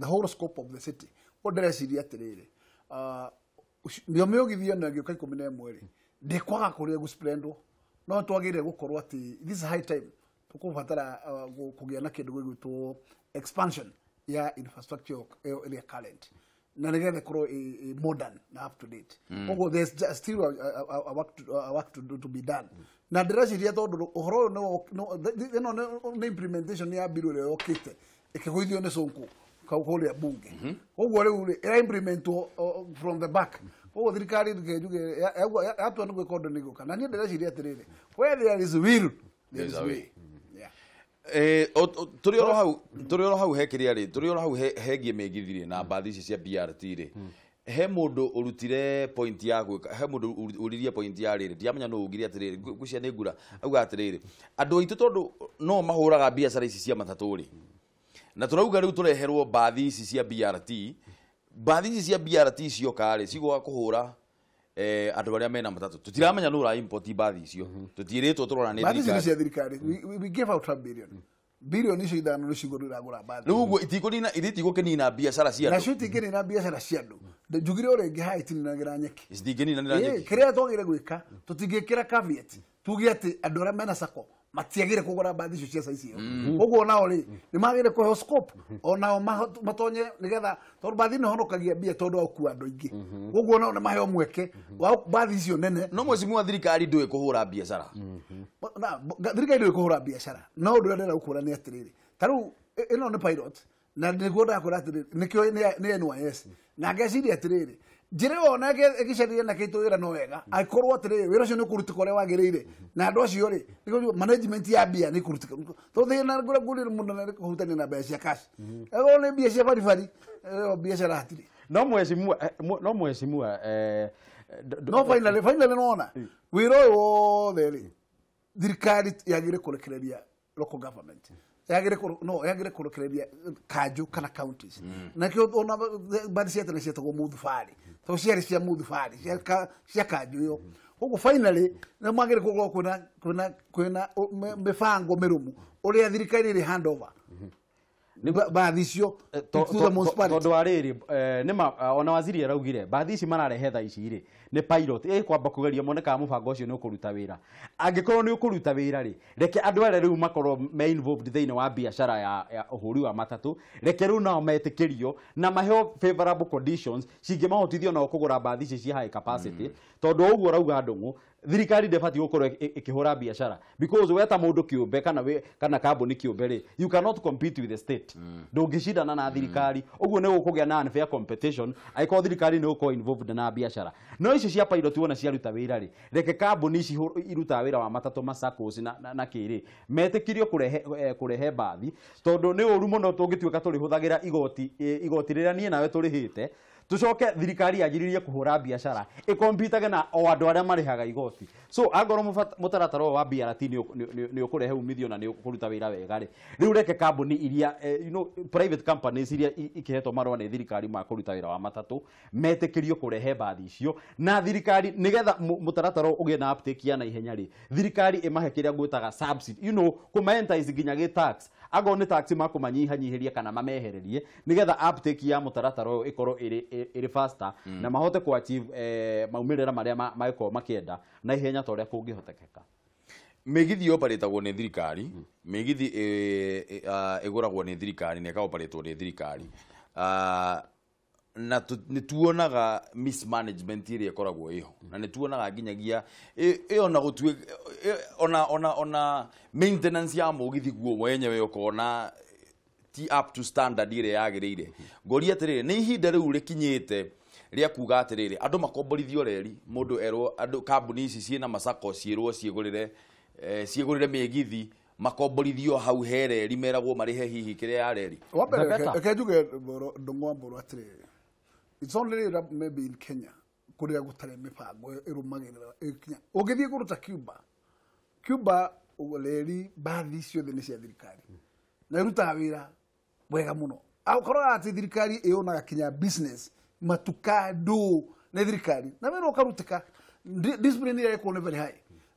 the whole scope of the city. Ũguo ndĩreciria atĩrĩrĩ, nĩo mĩgithi ĩno ĩngĩũka 11 rĩ, ndĩkwaga kũrĩa gũsplendwo. No twagĩrĩire gũkorwo atĩ this is high time tũkũbatara kũgĩa na kĩndũ gĩgwĩtwo expansion ya infrastructure ĩrĩa current, na nĩgetha ĩkorwo modern na up to date. Koguo there's still a work to do to be done. Na ndĩreciria tondũ ũhoro ũyũ ĩno nĩ implementation ya bill ĩrĩa yũkĩte ĩkĩgũithio nĩ Sonko kũrĩa bunge. Koguo rĩu rĩ ĩra implementwo from the back. Koguo thirikari njuge yatua nĩ gwĩka ũndũ nĩ gũka. Na niĩ ndĩreciria atĩrĩrĩ, where there is will there is a way. Tũrĩ oro hau he kĩrĩa rĩ, tũrĩ oro hau hegie mĩgithi rĩ na mbathi ici cia BRT rĩ, He mundu urutire point ya gwika, he mundu uririe point ya riri, ndiamenya no ugire atiriri, ngucia ni ngura, auga atiriri. Andu aitu tondu no mahuraga biacara ici cia matatu ri. Na turauga riu tureherwo bathi ici cia BRT, bathi ici cia BRT cioka ri cigũka kũhũra andu aria mena matatu. Tutiramenya no ra import bathi icio. Tutiritwo turona ni thirikari. Bathi cia thirikari. We gave out 1 billion. Bilioni icio ithano nĩcio iragũra mbathi. Rĩu ũguo itikũnina itigũkĩnina biacara cia andũ. Nacio itingĩnina biacara cia andũ. Njugire o rĩngĩ haha itininagĩra nyeki. Itingĩninanĩra nyeki. Kĩrĩa twagĩrĩire gwĩka tũtingĩkĩra caveat tuge atĩ andũ arĩa mena sacco matiagĩrĩire kũgũra mbathi icio cia size ĩyo. Ũguo nao rĩ nĩ magĩrĩire kũheo scope onao matonye nĩgetha tondũ mbathi nĩ honokagia mbia tondũ wa gũkua andũ aingĩ. Ũguo nao nĩ maheo mweke wa mbathi icio nene. No mheshimiwa thirikari ndũĩ kũhũra biacara. Thirikari ndũĩ kũhũra biacara. No ũndũ ũrĩa ndĩrenda gũkwĩra nĩ atĩrĩrĩ, ta rĩu ĩno nĩ pilot na nĩguo ndakwĩra atĩrĩrĩ nĩkĩo nĩ NYS na ngeciria atĩrĩrĩ njĩra ĩyo ona ĩgĩcaria na kĩitũ wĩra no wega angĩkorwo atĩrĩrĩ wĩra ũcio nĩ ũkũrutĩka ũrĩa wagĩrĩire na andũ acio rĩ nĩguo management ya mbia nĩ ĩkũrutĩka tondũ thĩna ngũrĩa ngũrĩre mũno nĩ kũhutania na mbeca cia cash ĩkorwo nĩ mbia cia baribari ĩyo biacara hatirĩ. No mheshimiwa no finally nĩwona wĩra ũyũ wothe rĩ thirikari yagĩrĩire kũrekereria local government yagĩrĩire kũrekereria kanjũ kana counties nakĩo ona mbathi cia tene cietagwo mũthubarĩ tondũ ciarĩ cia mũthubarĩ cia kanjũ ĩyo. Koguo finally nĩ magĩrĩire gũkorwo kwĩna mĩbango mĩrũmu ũrĩa thirikari ĩrĩ hand over mbathi icio to the municipality. Tondũ wa rĩrĩ nĩma ona waziri araugire mbathi ici mararehe thaa ici rĩ nĩ pilot ĩkwamba kũgeria mone kana mũbango ũcio nĩ ũkũruta wĩra. Angĩkorwo nĩ ũkũruta wĩra rĩ reke andũ arĩa rĩu makorwo me involved thĩinĩ wa biacara ya ũhũri wa matatũ reke rĩu nao metĩkĩrio na maheo favorable conditions cingĩmahotithia nao kũgũra mbathi ici cia high capacity tondũ ũguo ũrauga Ndung'u thirikari ndĩbatiĩ gũkorwo ĩkĩhũra biacara because we ta mũndũ kĩũmbe kana kambuni kĩũmbe rĩ you cannot compete with the state. Ndũngĩcindana na thirikari ũguo nĩ gũkũgĩa na unfair competition angĩkorwo thirikari nĩ gũkorwo involved na biacara. No icio cia pilot wona ciaruta wĩra rĩ reke kambuni ici irutaga wĩra wa matatũ ma SACCOs na kĩrĩ metĩkĩrio kũrehe mbathi tondũ nĩ ũru mũno tũngĩtuĩka tũrĩhũthagĩra igoti rĩrĩa niĩ nawe tũrĩhĩte tucoke thirikari yagiririe kuhura biacara ikompitage na o andu aria marihaga igoti. So angorwo mutaratara wa BRT ni ukurehe umithio na ni ukuruta wira wega ri riu reke kambuni iria you know private companies iria ikihetwo marũa nĩ thirikari ma kũruta wĩra wa matatũ metĩkĩrio kũrehe mbathi icio na thirikari nigetha mutaratara ũgĩe na uptake ya naihenya rĩ thirikari ĩmahe kĩrĩa ngwĩtaga subsidy you know kũmaentice nginya gĩ tax angorwo nĩ tax makũmanyihanyihĩria kana mamehererie nigetha uptake ya mutaratara ũyũ ĩkorwo ĩrĩ faster na mahote ku achieve maumĩrĩra marĩa magĩkorwo makĩenda na ihenya ta ũrĩa kũngĩhotekeka. Mĩgithi yoparetagwo nĩ thirikari, mĩgithi ĩgũragwo nĩ thirikari na ĩkaoparetwo nĩ thirikari. Na nĩ tuonaga mismanagement ĩrĩa ĩkoragwo ĩho na nĩ tuonaga nginyagia ĩyo na gũtuĩka ona maintenance ya mũgithi guo wenyewe ũkona ti up to standard ĩrĩa yagĩrĩire. Ngoria atĩrĩrĩ nĩ ihinda rĩu rĩkinyĩte rĩa kuga atĩrĩrĩ andũ makomborithio reri mũndũ erwo andũ kambuni ici ciĩna masako ciĩrwo ciĩgũrĩre mĩgithi makomborithio hau he reri meragwo marĩhe hihi kĩrĩa ya reri. Wa mbere reke njuge Ndung'u wa Mburu atĩrĩrĩ it's only maybe in Kenya kũrĩa gũtarĩ mĩbango ĩrũmagĩrĩra ĩkinya. Ũngĩthiĩ kũndũ ta Cuba reri mbathi ciothe nĩ cia thirikari na irutaga wĩra wega mũno. Ũkoraga atĩ thirikari ĩyonaga kinya business matuka ndũ nĩ thirikari na wĩra ũkarutĩka discipline ĩrĩa ĩkorwo nĩ very high.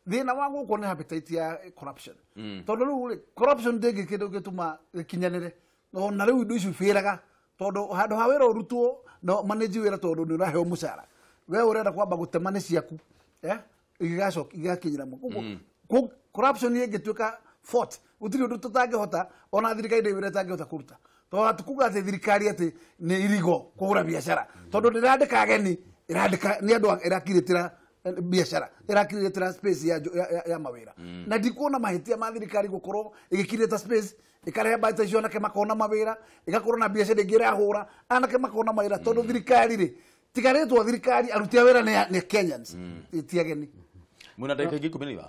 Thĩna wa gũkũ nĩ appetite ya corruption tondũ rĩu rĩ corruption ndĩngĩ kĩndũ gĩtũma gĩkinyanĩre ona rĩu indo icio ibĩraga tondũ handũ ha wĩra ũrutwo no manage wĩra tondũ nĩ ũraheo mũcara we ũrenda kwamba gũtema nĩ ciaku igĩgacoka igakinyĩra koguo corruption ĩngĩtuĩka fort gũtirĩ ũndũ tũtangĩhota ona thirikari ndĩ wĩra ĩtangĩhota kũruta tondũ hatukuga atĩ thirikari atĩ nĩ irigo kũhũra biacara tondũ ndĩrandĩka ageni ĩrandĩka nĩ andũ ĩrakirĩtĩra biacara ĩrakirĩtĩra space ya mawĩra na ndikuona mahĩtia ma thirikari gũkorwo ĩgĩkirĩta space ĩkarehe mbathi icio anake makona mawĩra ĩgakorwo na biacara ĩngĩ ĩrahũra anake makona mawĩra tondũ thirikari rĩ tigarĩtwo thirikari aruti a wĩra nĩ Kenyans ti ageni. Mwĩna ndagĩka ingĩ 15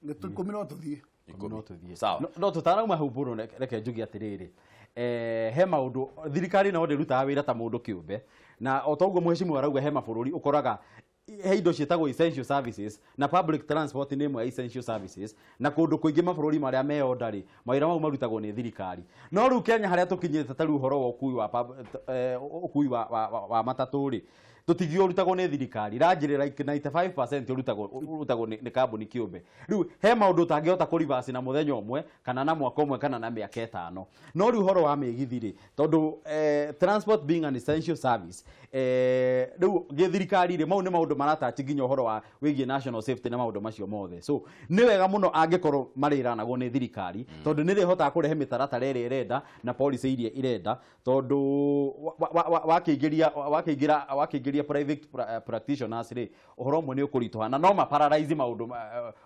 nĩ 10 no tũthiĩ no tũtarauma hau Mburu reke njuge atĩrĩrĩ He maũndũ thirikari no ndĩrutaga wĩra ta mũndũ kĩũmbe, na o toguo mheshimiwa arauga, he mabũrũri ũkoraga he indo ciĩtagwo essential services, na public transport nĩ ĩmwe ya essential services, na kũndũ kũingĩ mabũrũri marĩa meyonda rĩ, mawĩra mau marutagwo nĩ thirikari. No rĩu Kenya harĩa tũkinyĩte, ta rĩu ũhoro wa ũkui wa ũkui wa matatũ rĩ, tũtingĩũrutagwo nĩ thirikari, ranjĩrĩ like 95% ũrutagwo nĩ kambuni kĩũmbe. Rĩu he maũndũ ũtangĩhota kũreverse na mũthenya ũmwe kana na mwaka ũmwe kana na mĩaka 5. No rĩu ũhoro wa mĩgithi rĩ, tondũ transport being an essential service, rĩu gĩthirikari rĩ, mau nĩ maũndũ maratachi nginya ũhoro wa wĩgiĩ national safety na maũndũ macio mothe. So nĩ wega mũno angĩkorwo marĩranagwo nĩ thirikari, tondũ nĩ rĩhotaga kũrehe mĩtaratara ĩrĩa ĩrenda na policy iria irenda, tondũ wakĩingĩria private practitioners rĩ, ũhoro ũmwe nĩ ũkũritũha na no maparalyze maũndũ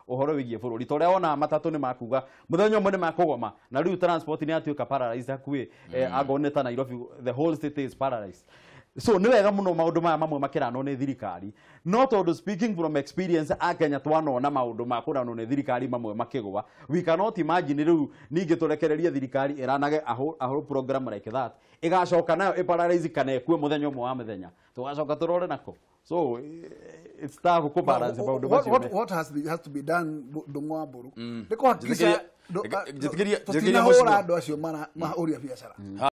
ũhoro wĩgiĩ bũrũri, ta ũrĩa wona matatũ nĩ makuga mũthenya ũmwe nĩ makũgoma, na rĩu transport nĩ yatuĩka paralyzed hakuhĩ, angorwo nĩ ta Nairobi, the whole city is paralyzed. So nĩ wega mũno maũndũ maya mamwe makĩranwo nĩ thirikari, no tondũ speaking from experience, akenya twanona maũndũ ma kũranwo nĩ thirikari mamwe makĩgũa, we cannot imagine rĩu ningĩ tũrekererie thirikari ĩranage a whole program like that, ĩgacoka nayo ĩparalyze kana ĩkue mũthenya ũmwe wa mĩthenya, tũgacoka tũrore nako. So it's tough kũbalance maũndũ macio. What has to be done, Ndung'u wa Mbũrũ, nĩ kũhakikisha Njĩtĩkĩria tũtinahũra andũ acio mahũria biacara.